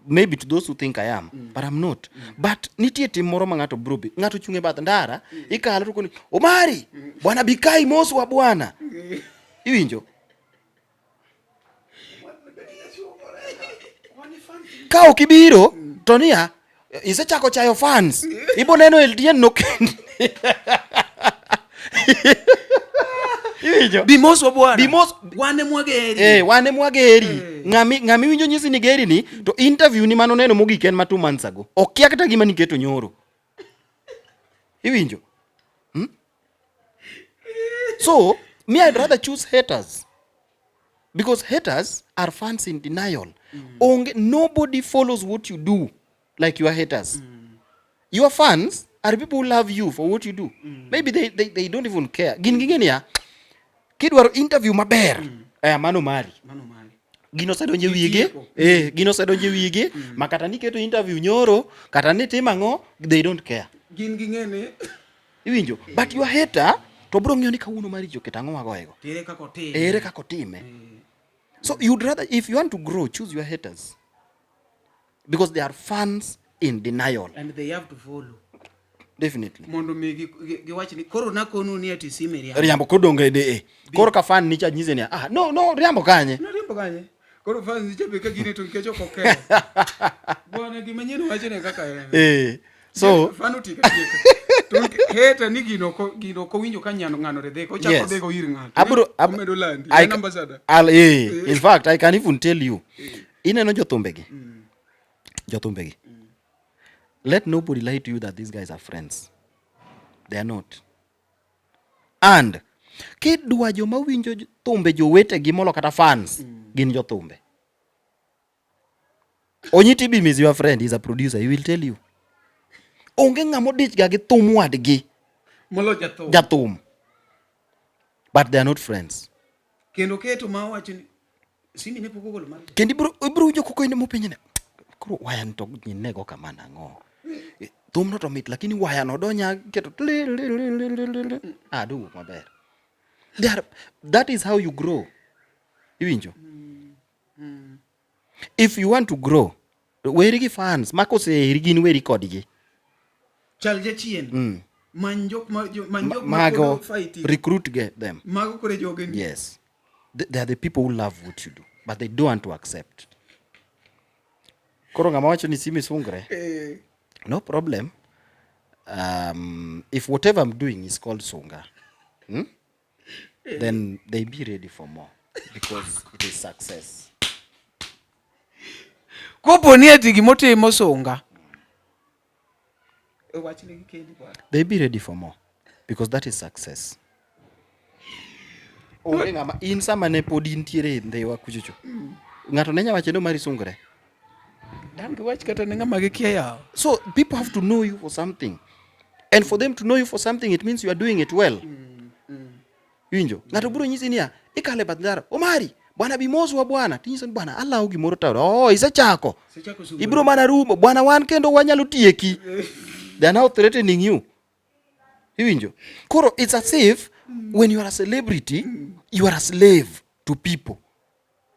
Maybe to those who think I am, but I'm not. But nitie tim moro ma ng'ato bro be, ng'ato chung' e bath ndara, ikalo to koni, Omari, bwana Bikai moswa bwana. Iwinjo? Ka ok ibiro, to niya, isechako chayo fans. Ibo neno LTN no kendo. Iwinjo? Bimoswa bwana. Bimos Wan e mwageri. Wan e mwageri. Ng'ami winjo nyisi ni geri ni, to interview ni mano neno mogik en ma 2 months ago. Okia kata gima niketo nyoro. Iwinjo? So, me I'd rather choose haters. Because haters are fans in denial. Onge, nobody follows what you do like your haters. Your fans are people who love you for what you do. Maybe they don't even care. Gin ging'e niya, kidwaro interview maber, mano mari. Mano mari. Gino osedonjo e wigi. Gitieko. Gino osedonjo e wigi. Ma kata niketo interview nyoro, kata nitimo ang'o, they don't care. Gin ging'e ni. Iwinjo? But your hater, to bro ng'iyo ni kawuono mari joketo ang'o wagoyego. Ere kaka otime. Ere kaka otime. So you'd rather, if you want to grow, choose your haters. Because they are fans in denial. And they have to follow. Definitely. Mondo mi giwach ni koro nakonu ni ati sime riambo. Riambo kodonge de e. Koro ka fan ni cha nyise ni, no, no, riambo kanye? No, riambo kanye? Koro fan ni cha be ka gine to nikech ok okewo. Bwana gima nyien wacho ne kaka en. So fan otika tieka. To hater ni gino ok owinjo ka nyano ng'ano redheko, ochako dheko ir ng'ato. Abro, Omedo landi. I En ambassador. I'll, In fact, I can even tell you. Ineno jothumbegi. Jothumbegi. Let nobody lie to you that these guys are friends. They are not. And kidwa joma winjo thumbe jowetegi molo kata fans, gin jothumbe. Onyiti Bim is your friend, he's a producer, he will tell you. Onge ng'ama odich ga gi thum wadgi. Molo jathum. Jathum. But they are not friends. Kendo keto ma owacho ni Simi ne pok ogolo mar. Kendo ibiro winjo koko inde mopenje ni, koro waya ni to nyinnego kama nang'o? Thum no to mit, lakini waya no donya keto li, li, li, li, li, li, li. Dowuok maber. That is how you grow. Iwinjo? If you want to grow, weri gi fans, mako oseheri gin weri kodgi. Chal jachien. Many jok ma, jo, many jok ma Mago, koro fighting. recruit them. Mago kore joge ni. Yes. They are the people who love what you do, but they don't want to accept. Koro ng'ama wacho ni Simi sungre. No problem. If whatever I'm doing is called sunga, Then they be ready for more because it is success. Kopo ni ati gimotimo sunga. Wachne gi kendi bwana. They be ready for more. Because that is success. Onge ng'ama in sama ne pod intiere e Ndhiwa kuchocho. Ng'ato ne nya wacho ni Omari sungre. Dang giwach kata ne ng'ama gikia yawa. So people have to know you for something. And for them to know you for something, it means you are doing it well. Iwinjo? Ng'ato biro nyisi niya, ikale bath ndara, Omari, bwana bimoswa bwana. Tinyiso ni bwana alawo gimoro tawra. Oh, isechako. Ibiro mana rumo. Bwana wan kendo wanyalo tieki. They are now threatening you. Iwinjo? Koro it's as if when you are a celebrity, you are a slave to people.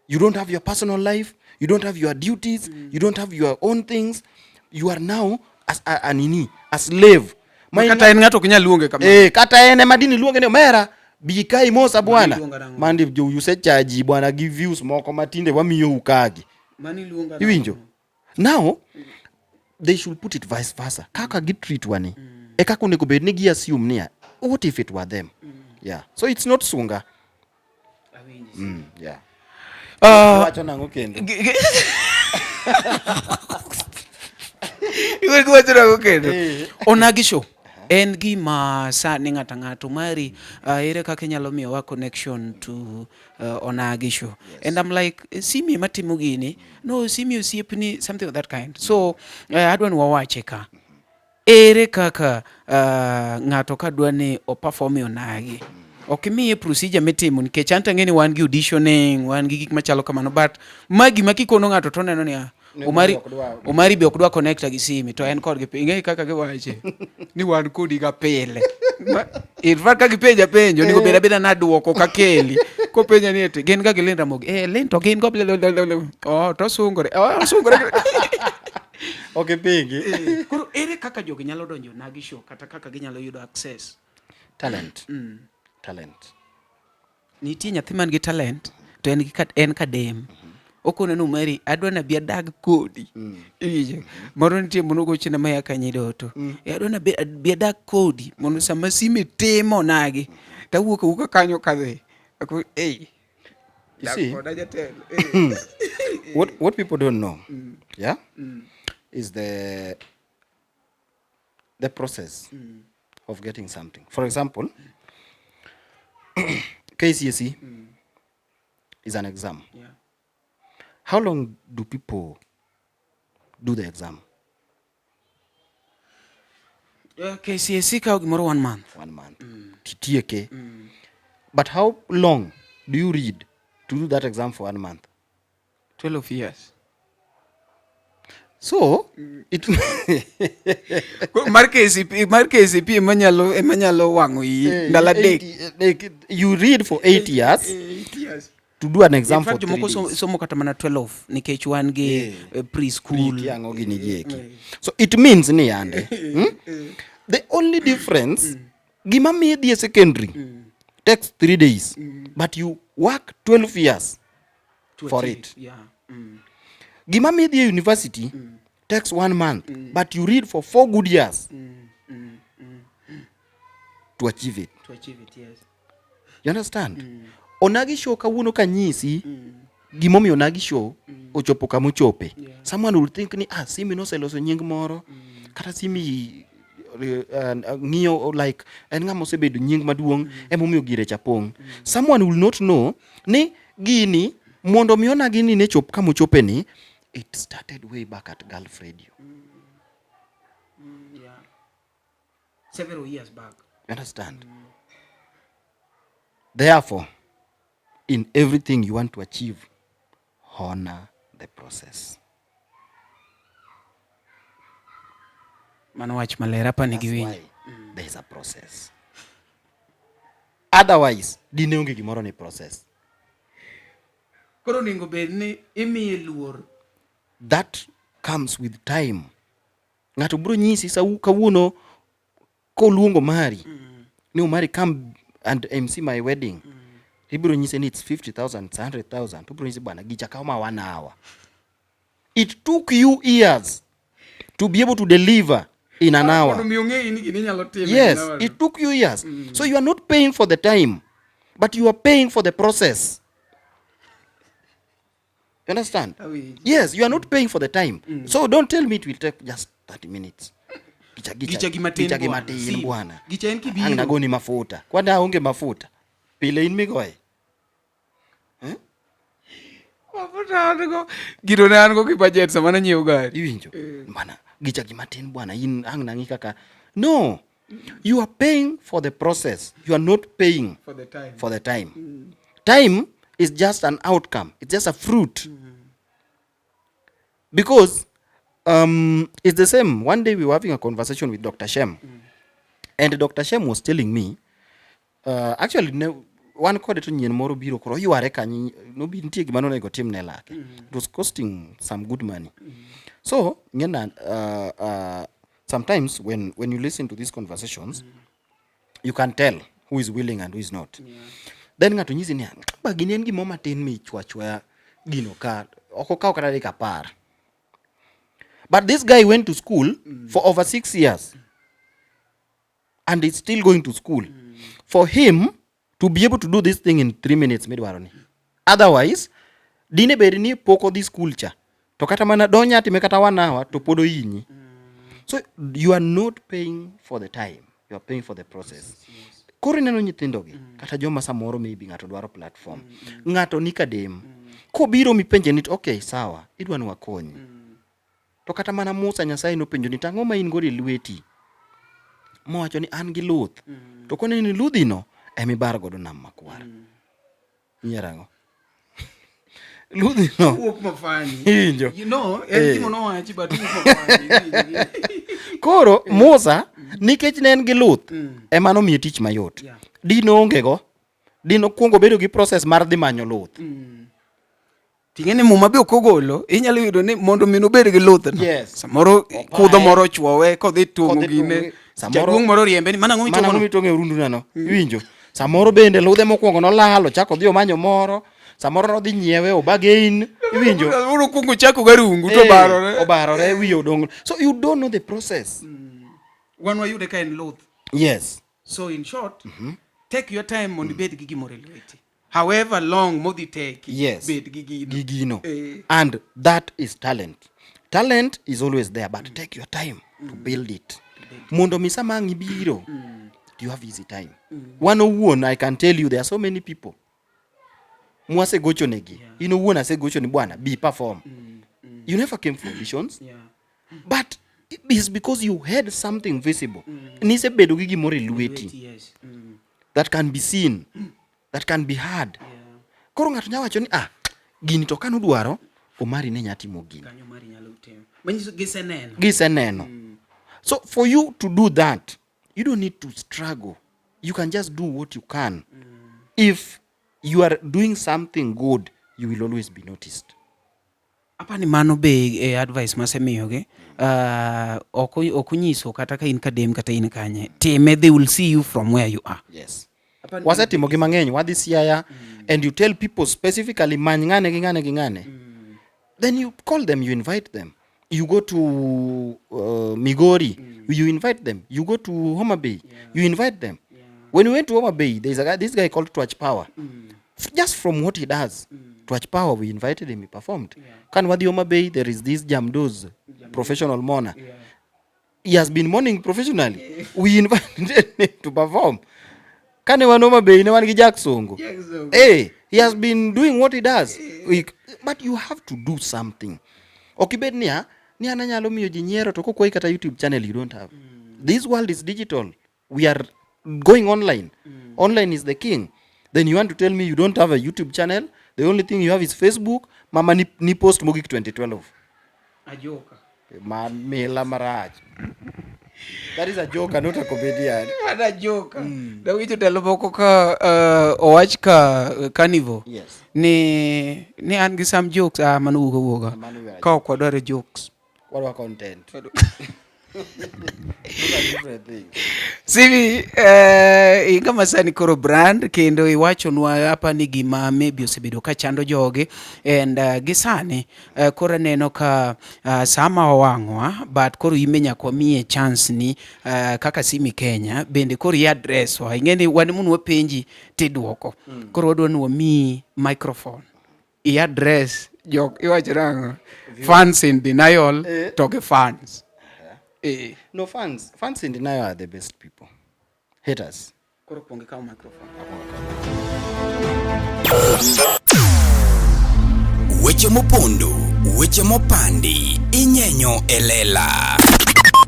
You don't have your personal life, you don't have your duties, you don't have your own things. You are now as a nini, a slave. Ma in Kata en ng'ato ok nyal luonge kamano. Eh, kata en ema dini luonge ni omera bi ka imosa bwana. iluonga nang'o? Mandi jo usechaji bwana gi views moko matinde wamiyou kagi. Mani iluonga nang'o? Iwinjo? Now they should put it vice versa. Kaka gi treat wani. E kaka onego bed ni gi assume niya, what if it were them? Yeah. So it's not sunga. Yeah. Wacho nang'o kendo? Iwe giwacho nang'o kendo? Onagi show en gima sani ng'ato ang'ato mari ere kaka inyalo miyowa connection to Onagi show. And I'm like, Simi ema timo gini. No, Simi osiepni, something of that kind. So adwa ni wawache ka. Ere kaka ng'ato ka dwa ni o perform e Onagi? Ok imiye procedure mitimo nikech an to ang'e ni wan gi auditioning, wan gi gik machalo kamano but ma gima kikono ng'ato to oneno niya, Omari, Omari be ok dwa connecta gi simi to en kodgi pile. Ing'e kaka giwache ni wan kodi ga pile. In fact ka gipenja penjo onego bed abeda naduoko kakeli. Kopenja ni eti gin ga gi Lynn Ramogi. Eh Lynn to gin go Oh to osungore. Oh osungore. Ok ipingi. Koro ere kaka jogi nyalo donjo Onagi show kata kaka ginyalo yudo access? Talent. Talent. Nitie nyathi man gi talent to en gi en kadem. Okone ni Omari adwa nabi adag kodi. Iwinjo? Moro nitie monogochona maya kanyidoto. Adwa nabi abi adag kodi mondo sama sime timo nagi tawuok awuoka kanyo kadhi. Ako ei. You Dag see? koda jatelo. Eh. What people don't know, yeah, is the process of getting something. For example, KCSE is an exam. How long do people do the exam? KCSE kawo gimoro 1 month. 1 month. Titieke. But how long do you read to do that exam for 1 month? 12 years. So, it Mar KCP, mar KCP ema nyalo wang'o iyi ndalo adek. Like, you read for 8 years. 8 years. To do an exam In fact, for 3 jomoko days. somo kata mana 12 nikech wan gi preschool. Pre kiang'o gini gi eki. So it means ni yande. The only difference, gima miyi dhi e secondary takes 3 days, but you work 12 years To for achieve it. Yeah. Gima miyi dhi e university takes 1 month, but you read for 4 good years to achieve it. To achieve it, yes. You understand? Onagi show kawuono kanyisi gimomiyo Onagi show ochopo kamochope. Someone will think ni Simi noseloso nying moro, kata Simi ng'iyo like en ng'ama osebedo nying maduong' emomiyo gire cha pong'. Someone will not know ni gini mondo mi Onagi ni ne chop kamochope ni, it started way back at Gulf Radio. Several years back. You understand? Therefore, in everything you want to achieve, honor the process. Mano wach maler, apa ni That's giwinjo. why there is a process. Otherwise, dine onge gimoro ni process. Koro onego bed ni imiye luor. That comes with time. Ng'ato biro nyisi kawuono koluongo Omari ni Omari come and MC my wedding. Ibiro nyise ni it's 50,000, it's 100,000. Ibiro nyise bwana gicha kawo ma 1 hour. It took you years to be able to deliver in an hour. Mondo mi ong'e ni gini inyalo timo in Yes, an hour. it took you years. So you are not paying for the time, but you are paying for the process. You understand? Awinjo. Yes, you are not paying for the time. So don't tell me it will take just 30 minutes. Gicha Gicha gi matin gicha gi bwana. matin Sim. bwana. Gicha en kibiro. Ang' nagoni mafuta. Kwani aonge mafuta. Pile in migoye. Mafuta an go. Gino ne an go gi budget sama nanyiewo gari. Iwinjo? Bwana, gicha gi matin bwana, in ang' nang'i kaka. No. You are paying for the process. You are not paying For the time. for the time. Time is just an outcome. It's just a fruit. Because it's the same. One day we were having a conversation with Dr. Shem. And Dr. Shem was telling me, actually, ne, wan kode to nyien moro biro koro oyware kanyo, nobi nitie gima nonego tim ne lake. It was costing some good money. So, ng'ena, sometimes when you listen to these conversations, you can tell who is willing and who is not. Then ng'ato nyisi niya, ba gini en gimoro matin michwa chwaya gino ka, ok okaw kata dakika 10. But this guy went to school for over 6 years and is still going to school. For him to be able to do this thing in 3 minutes midwaro ni. Otherwise, dine bed ni pok odhi school cha. To kata mana donya time kata 1 hour to pod ohinyi. So you are not paying for the time, you are paying for the process. Koro ineno nyithindogi, kata joma samoro maybe ng'ato dwaro platform. Ng'ato ni kadem. Kobiro mipenje ni okay sawa, idwa ni wakonyi. To kata mana Musa Nyasaye nopenjo ni tang'o ma in godo e lweti? Mowacho ni an gi luth. To kone ni ludhino emibar godo nam makwar. Inyiero ang'o? Ludhino. Wuok mafani. Iwinjo? You know, en gima nowachi but wuok mafani. Koro Musa nikech ne en gi luth ema nomiye tich mayot. Di noonge go, di nokwongo bedo gi process mar dhi manyo luth. Ting'e ni muma be ok ogolo, inyalo yudo ni mondo mi nobed gi luth no. Yes. Samoro kudho moro ochwowe kodhi tuomo Kodhi gine. tuomo- samoro- Jaduong' moro riembe ni mana ang'o Mana mitong'o ang'o no?" mitong'o e orundu nano? Iwinjo? Samoro bende ludhe mokwongo nolal, ochako odhi omanyo moro. Samoro nodhi nyiewe obagain. Iwinjo? Samoro okwongo ochako garungu to Eh, obarore. Obarore, wiye odong'. So you don't know the process. Wan wayude ka en luth. Yes. So in short, take your time mondo ibed gi gimoro e lweti. However long modhi teki, Yes. bed gi gino. Gi gino. Eh. And that is talent. Talent is always there, but take your time to build it. Mondo mi sama ang' ibiro, you have easy time. Wan owuon, I can tell you there are so many people mwasegochonegi. In owuon asegochoni bwana, be perform. You never came for auditions. But it is because you had something visible. Nisebedo gi gimoro e lweti Yes. that can be seen, that can be heard. Koro ng'ato nyalo wacho ni ah, gini to kanudwaro, Omari ne nya timo gini. Kanyo mari nyalo timo. Manyiso giseneno. Giseneno. So for you to do that, you don't need to struggle. You can just do what you can. If you are doing something good, you will always be noticed. Apa ni mano be e advice masemiyogi. Ok onyiso kata ka in kadem kata in kanye. Time, they will see you from where you are. Yes. Wasetimo gi mang'eny, wadhi Siaya, and you tell people specifically many ng'ane gi ng'ane gi ng'ane. Then you call them, you invite them. You go to Migori, you invite them. You go to Homa Bay, you invite them. When we went to Homa Bay, there's a guy, this guy called Twach Power. Just from what he does, Twach Power, we invited him, he performed. Kan wadhi Homa Bay, there is this Jamdos, professional mourner. He has been mourning professionally. We invited him to perform. Kane wan Homa Bay, ne wan gi Jack Songo. Hey, he has been doing what he does. But you have to do something. Ok ibed niya, ni an anyalo miyo ji nyiero to kokwayi kata YouTube channel you don't have. This world is digital. We are going online. Online is the king. Then you want to tell me you don't have a YouTube channel? The only thing you have is Facebook. Mama ni post mogik 2012. Ajoka. Ma mila marach. That is a joker, not a comedian. Mana joka. Dawinjo ndalo moko ka owach ka Carnival. Yes. Ni an gi some jokes, mano wuok awuoka. Mano wuok Ka ok wadwaro jokes. Wadwa content. Those are different things. Simi, inga sani koro brand kendo iwachonwa hapa ni gima maybe osebedo ka chando jogi and gi sani koro aneno ka sama wawang'wa but koro ime nyaka wamiye chance ni kaka Simi Kenya bende koro i address wa ing'e ni wan mun wapenji tidwoko. Koro wadwa ni wamiyi microphone i address jok iwacho nang'o fans in denial to gi fans. Eh. No fans, fans in denial are the best people. Haters. Koro kuong ikaw microphone. Weche mopondo, weche mopandi, inyenyo e lela.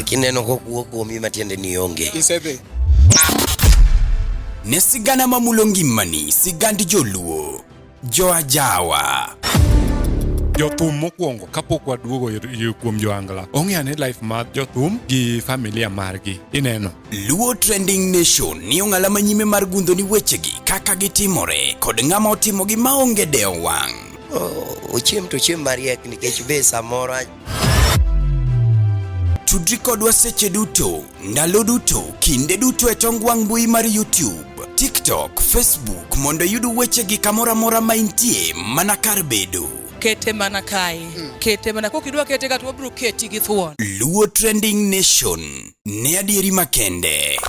Kineno kokuo kuomi matiende ni onge. Isedhi. Ne sigana mamulo ngimani, sigand joluo. Joajawa. Jothum mokwongo kapok waduogo kuom joangla ong'e ane life mar jothum gi familia margi ineno. Luo Trending Nation ni ong'ala manyime mar gundho ni wechegi kaka gitimore kod ng'ama otimogi maonge dewo wang'. Ochiem to ochiem mariek nikech be samoro Tudri kodwa seche duto, ndalo duto, kinde duto e tong wang' mbui mar YouTube, TikTok, Facebook mondo iyud wechegi kamoro amora ma intie mana kar bedo. Kete mana kae. Kete mana kokidwa kete ka to wabiro keti gi thuon. Luo Trending Nation ne adieri makende.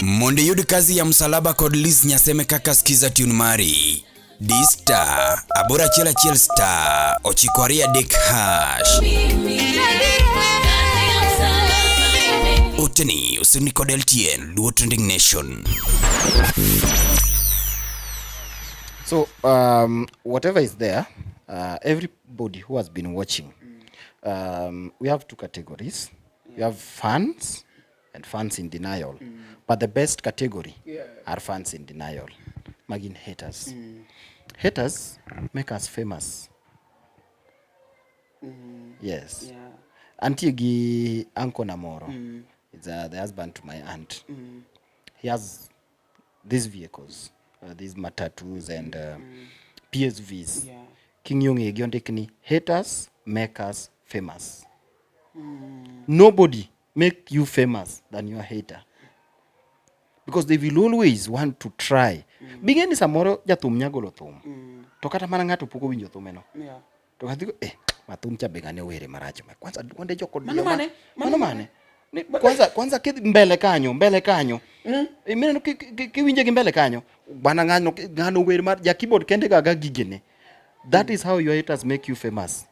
Mondo iyud kazi ya msalaba kod Liz Nyaseme kaka skiza tune mari. D star aboro achiel achiel star ochiko ariyo adek hash. Oteni osirni kod LTN Luo Trending Nation. So whatever is there, everybody who has been watching, we have two categories. We have fans and fans in denial. But the best category are fans in denial. Magin haters. Haters make us famous. Yes. Antie gi uncle na moro. It's the husband to my aunt. He has these vehicles, these matatus and PSVs. King'iyo ng'egi ondik ni haters make us famous. Nobody make you famous than your hater. Because they will always want to try. Bing'e ni samoro jathum nya golo thum. To kata mana ng'ato pok owinjo thumeno. To kadhigo ma thum cha be ng'ane owere marach ma. Kwanza duonde joko Mano mane? Mano mane? Ni, kwanza kwanza kidhi mbele kanyo, mbele kanyo. Mineno kiwinje gi mbele kanyo. Bana ng'ano ng'ano wer mar ja keyboard kende gaga gigene. That is how your haters make you famous.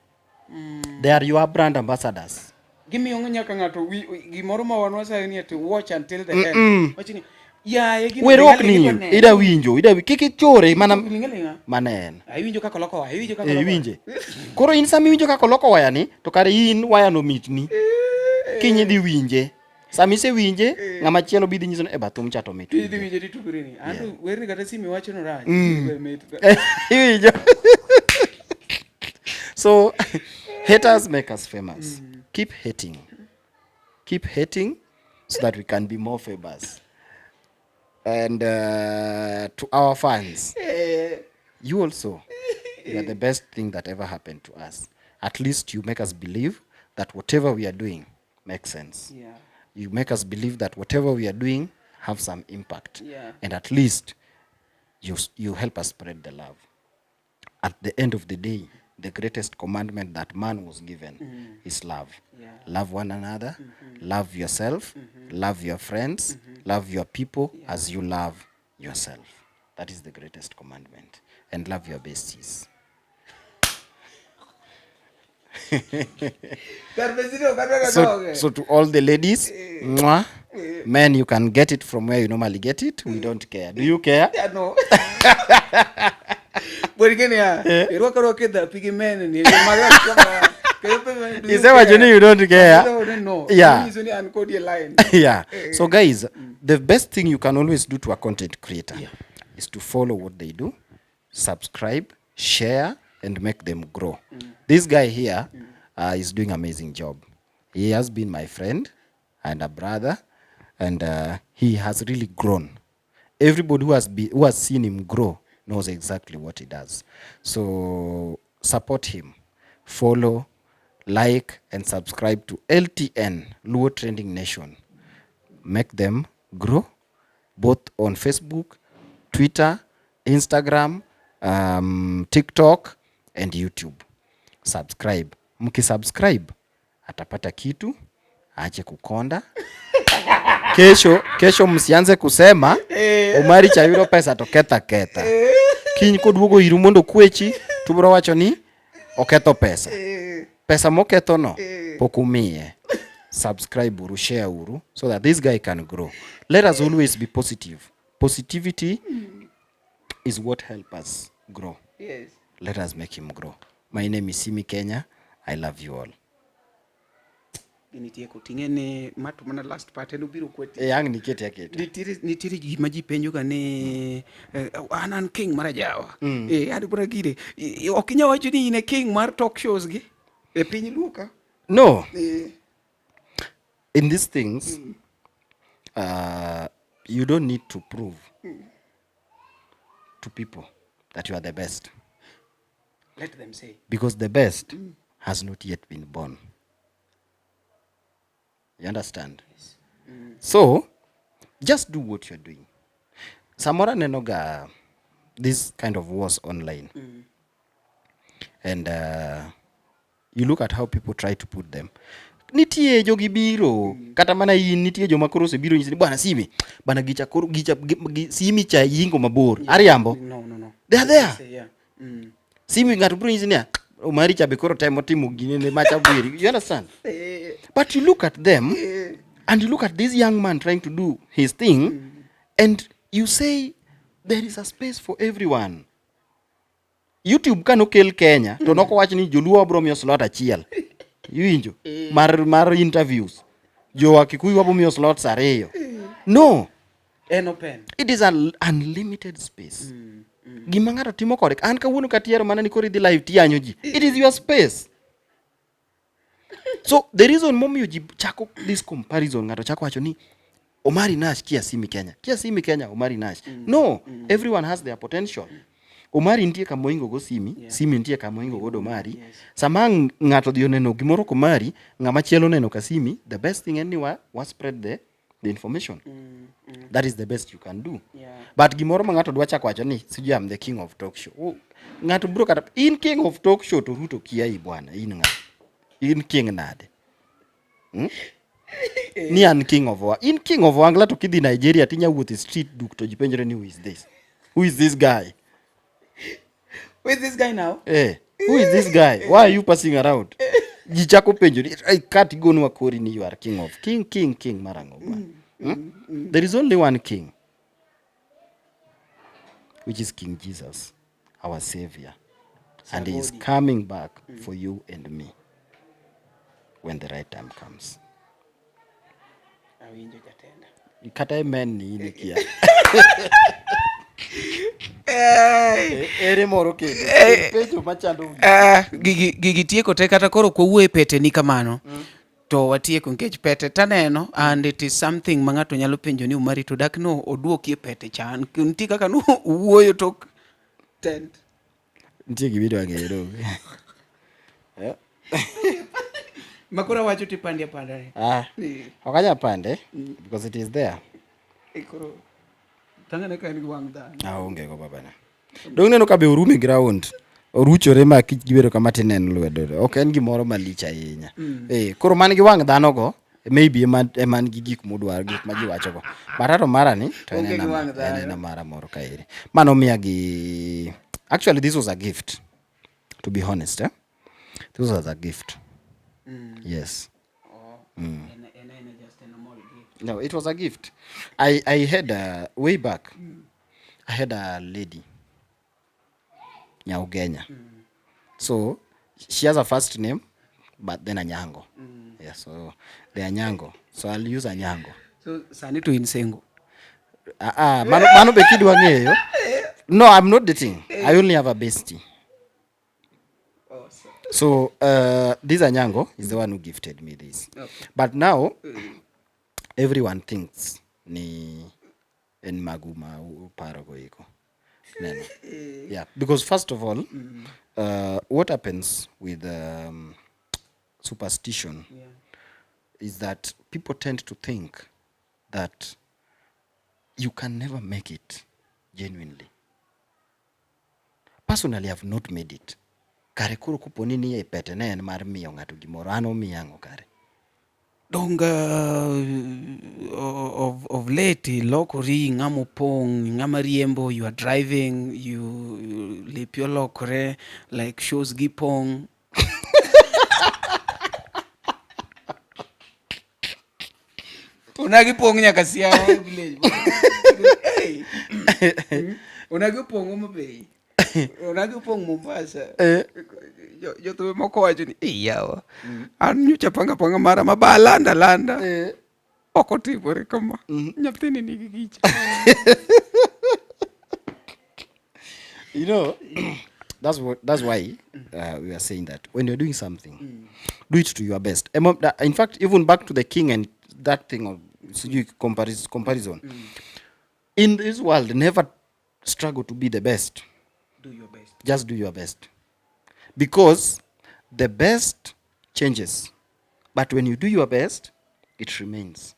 They are your brand ambassadors. Gimiyo nyaka ng'ato gimoro ma wan wasayo ni ati watch until the end. Wachni yaye gino Wer ok ling'aling' ni idwa neno. ida winjo, ida kik ichore mana Ling'aling' mana en. Iwinjo kaka oloko waya, iwinjo kaka Eh, oloko waya. iwinje. Koro in sama iwinjo kaka oloko waya ni, to kare in waya no mitni. Kiny idhi winje. Sama isewinje, ng'ama chielo bi dhi nyiso ni e ba thum cha to mit. Idhi winje titugori ni. Anto werni kata simu iwacho no rach. Mit. Iwinjo. So haters make us famous. Keep hating. Keep hating so that we can be more famous. And to our fans, you also, you are the best thing that ever happened to us. At least you make us believe that whatever we are doing makes sense. You make us believe that whatever we are doing have some impact. And at least you help us spread the love. At the end of the day, the greatest commandment that man was given is love. Love one another, love yourself, love your friends, love your people as you love yourself. That is the greatest commandment. And love your besties. So to all the ladies, mwah, men, you can get it from where you normally get it. We don't care. Do you care? Yeah, no. Bwana ya, irwako rwako dhapi gi men ni, Isewacho ni you don't care. No. Yeah. Inyiso ni an kodi e line. Yeah. So guys, the best thing you can always do to a content creator is to follow what they do, subscribe, share, and make them grow. This guy here is doing amazing job. He has been my friend and a brother, and he has really grown. Everybody who has seen him grow knows exactly what he does. So support him, follow, like, and subscribe to LTN, Luo Trending Nation. Make them grow, both on Facebook, Twitter, Instagram, TikTok, and YouTube. Subscribe. Mkisubscribe, atapata kitu, aache kukonda. Kesho kesho msianze kusema Omari cha yudo pesa to ketha ketha. Kiny koduogo iru mondo kwechi to biro wacho ni oketho pesa. Pesa moketho no pok umiye. Subscribe uru, share uru so that this guy can grow. Let us always be positive. Positivity is what help us grow. Let us make him grow. My name is Simi Kenya. I love you all. Gini tieko ting'e ni ma to mana last part en obiro kweti. E ang' nikete aketa. Nitiere gima ji penjo ga ni an king mar ajawa. An bora gire. Ok inyal wacho ni in e king mar talk shows gi e piny Luo ka. No. In these things, you don't need to prove to people that you are the best. Let them say. Because the best has not yet been born. You understand? Yes. So, just do what you're doing. Samora nenoga this kind of wars online. And you look at how people try to put them. Nitie jogi biro kata mana in nitie joma koro osebiro nyisi ni bwana Simi bana gicha koro gicha Simi cha yingo mabor. Ariambo. No. They are there. Say, yeah. Simi ng'ato biro nyisi niya Omari cha be koro temo timo ginene macha bwiri. You understand? But you look at them and you look at this young man trying to do his thing and you say there is a space for everyone. YouTube ka nokel Kenya to nokowach ni joluo wabro miyo slot achiel. Iwinjo? Mar interviews. Jo Kikuyu wabro miyo slots ariyo. No. En open. It is an unlimited space. Gima ng'ato timo kode, an kawuono katiero mana ni koro idhi live tiyanyo ji. It is your space. So the reason momiyo ji chako this comparison, ng'ato chako wacho ni Omari Nash kia Simi Kenya. Kia Simi Kenya, Omari Nash. No, everyone has their potential. Omari nitie kama oingo go Simi, Simi nitie kama oingo godo Omari. Sama ng'ato odhi oneno gimoro komari, ng'ama chielo oneno ka Simi, the best thing en ni wa spread the information. That is the best you can do. But gimoro ma ng'ato dwa chako wacho ni sijui I'm the king of talk show. Oh, ng'ato biro kata in king of talk show to Ruto kia i bwana, in ng'a? In king nade? Ni an king of in king of Wangla to kidhi Nigeria tinya wuotho e street duk to ji penjore ni who is this? Who is this guy? Who is this guy now? Who is this guy? Why are you passing around? Ji chako penjo ni ai kat igonwa kori ni you are king of king king king marang'o bwana. There is only one king, which is King Jesus, our savior. And he is coming back for you and me when the right time comes. Awinjo jatenda. Kata amen ni in kia. Ere moro kendo. Penjo machando. Gigi tieko te kata koro kwawuoyo e pete ni kamano. To watieko nikech pete taneno and it is something ma ng'ato nyalo penjo ni Omari to dak no oduokie pete chan. Nitie kaka no wuoyo tok tent. Nitie gima idwa ng'eyo dong. Makoro awacho tipandi apanda ni. Ok anyal pande because it is there. Koro tang'ane ka en gi wang' dhano. Aonge go babana. Dong neno ka be orumo e ground. Oruchore ma kich gibedo kama tineno lwedo. Ok en gimoro malich ahinya. Koro man gi wang' dhano go maybe ema gi gik modwaro, gik ma ji wacho go. But ato mara ni to en Onge gi wang' dhano. ena mara moro kaeri. Mano miya gi actually this was a gift. To be honest, This was a gift. Yes. Oh. En just a normal gift. No, it was a gift. I had a, way back. I had a lady. Nyaugenya. So she has a first name, but then Anyango. Yeah, so the Anyango. So I'll use Anyango. So sani to in single. Mano be kidwa ng'eyo. No, I'm not dating. I only have a bestie. Awesome. So this Anyango is the one who gifted me this. But now everyone thinks ni en magu ma uparo go iko. Neno. Yeah, because first of all, what happens with superstition is that people tend to think that you can never make it genuinely. Personally, I've not made it. Kare koro koponi ni e pete ne en mar miyo ng'ato gimoro, an omiya ang'o kare? Donge of late ilokori ng'ama opong', ng'ama riembo, you are driving, you lepi olokore, like shows gi pong'. Onagi pong' nyaka Siaya village. Hey. Onagi opong' Homa Bay. Onagi opong' Mombasa. Eh. Jothumbe moko wacho ni "Ei yawa. An nyocha panga panga mara ma ba landa landa. Eh. Ok otimore kama. Nyathini nigi gicha. You know, that's why we are saying that when you're doing something, do it to your best. In fact, even back to the king and that thing of sijui comparison. In this world, never struggle to be the best. Do your best. Just do your best. Because the best changes. But when you do your best, it remains.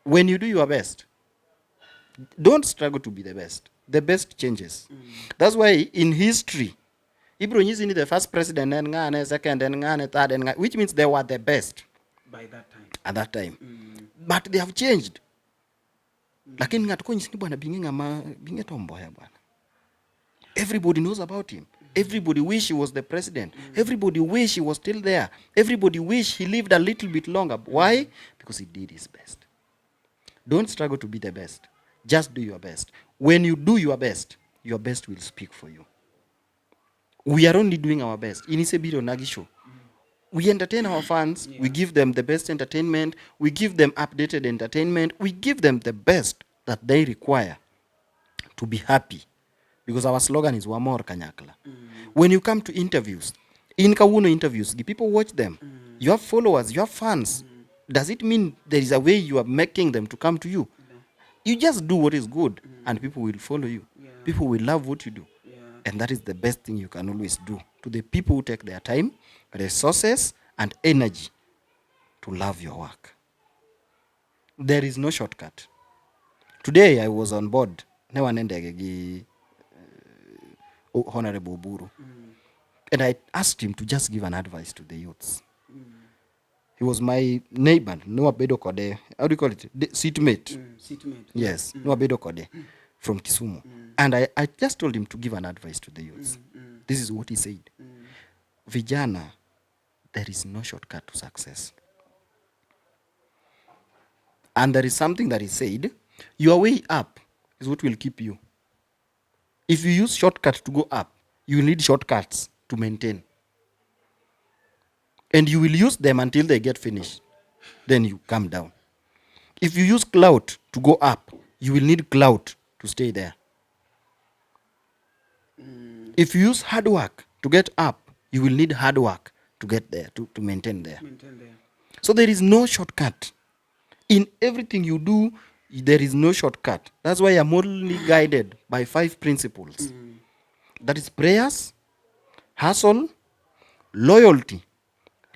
When you do your best, don't struggle to be the best. The best changes. That's why in history, ibro nyisi ni the first president en ng'ane, second en ng'ane, third en ng'ane, which means they were the best by that time. At that time. But they have changed. Lakini ng'ato konyisi ni bwana binge ng'ama binge Tom Mboya bwana. Everybody knows about him. Everybody wish he was the president. Everybody wish he was still there. Everybody wish he lived a little bit longer. Why? Because he did his best. Don't struggle to be the best. Just do your best. When you do your best, your best will speak for you. We are only doing our best. In Isebiro Nagi Show, we entertain our fans. We give them the best entertainment. We give them updated entertainment. We give them the best that they require to be happy. Because our slogan is Wamor Kanyakla. When you come to interviews, in Kawuono interviews, the people watch them. You have followers, you have fans. Does it mean there is a way you are making them to come to you? You just do what is good and people will follow you. People will love what you do. And that is the best thing you can always do to the people who take their time, resources, and energy to love your work. There is no shortcut. Today I was on board. Ne wan e ndege gi Honorable Oburu. And I asked him to just give an advice to the youths. He was my neighbor. Ne wabedo kode. How do you call it? The seatmate. Seatmate. Yes. Ne wabedo kode from Kisumu. And I just told him to give an advice to the youths. This is what he said. Vijana, there is no shortcut to success. And there is something that he said, your way up is what will keep you. If you use shortcut to go up, you will need shortcuts to maintain. And you will use them until they get finished. Then you come down. If you use clout to go up, you will need clout to stay there. If you use hard work to get up, you will need hard work to get there, to maintain there. Maintain there. So there is no shortcut. In everything you do, there is no shortcut. That's why I'm only guided by 5 principles. That is prayers, hustle, loyalty,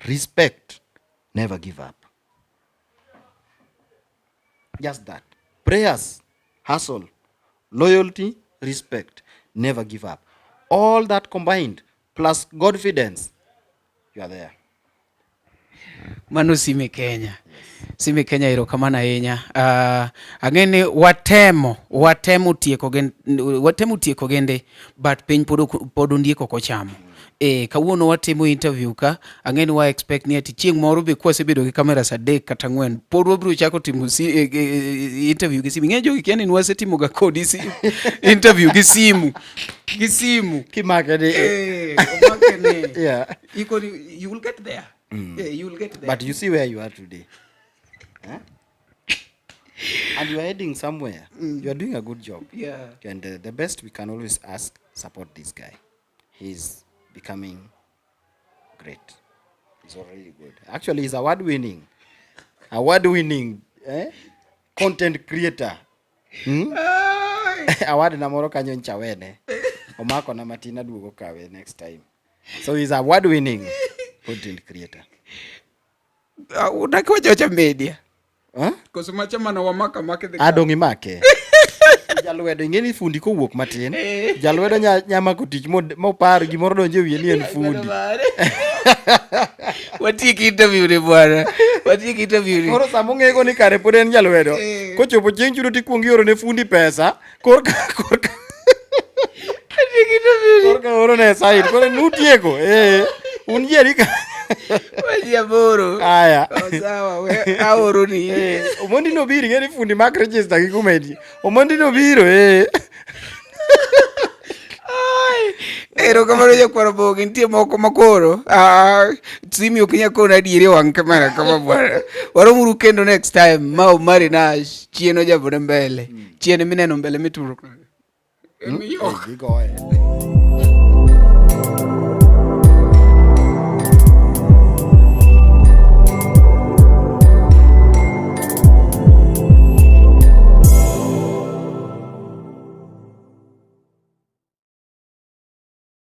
respect, never give up. Just that. Prayers, hustle, loyalty, respect, never give up. All that combined, plus confidence, you are there. Mano Simy Kenya. Simy Kenya, erokamano ahinya. Ang'e ni watemo tieko gen, watemo tieko gende, but piny pod ondiek ok ochamo. Kawuono watimo interview ka, ang'e ni wa expect ni ati chieng' moro be kwasebedo gi cameras 3 kata 4, pod wabiro chako timo interview gi simu. Ing'e jogi kia ni wasetimo ga kodi interview gi simu. Gi simu. Kimake ni. Omake ni. Iko ni, you will get there. Yeah, you will get there. But you see where you are today. Huh? And you are heading somewhere. You are doing a good job. And the best we can always ask, support this guy. He's becoming great. He's already good. Actually, he's award-winning. Award-winning, content creator. Award na moro kanyo nchawene. Omako na matina duogo kawe next time. So he's award-winning content creator. Unaki wacha media. Huh? Koso macha mana wamaka make the Adong imake. Jalwedo ing'e ni fundi kowuok matin. Jalwedo nyamako tich mopar gimoro donjo e wiye ni en fundi. Watiek interview ni bwana. Watiek interview ni. Koro sama ong'ego ni kare pod en jalwedo. Eh. Kochopo chieng' chudo tikuong ioro ne fundi pesa. Korka korka Watiek interview ni. korka oro ne side. Koro nutieko. Eh. Un ji adi ka? Waji aboro. Aya. Oh, sawa, we aoro ni. Eh, Omondi nobiro ing'e ni fundi mak register gi kuma entie. Omondi nobiro eh. Erokamano jakwar Oboge, nitie moko makoro ah, simi ok nyal kona adieri e wang' kamera kama bwana. Waromuru kendo next time. Ma Omari Nash, chien ojabone mbele. Chien mineno mbele mituro. Gigoye.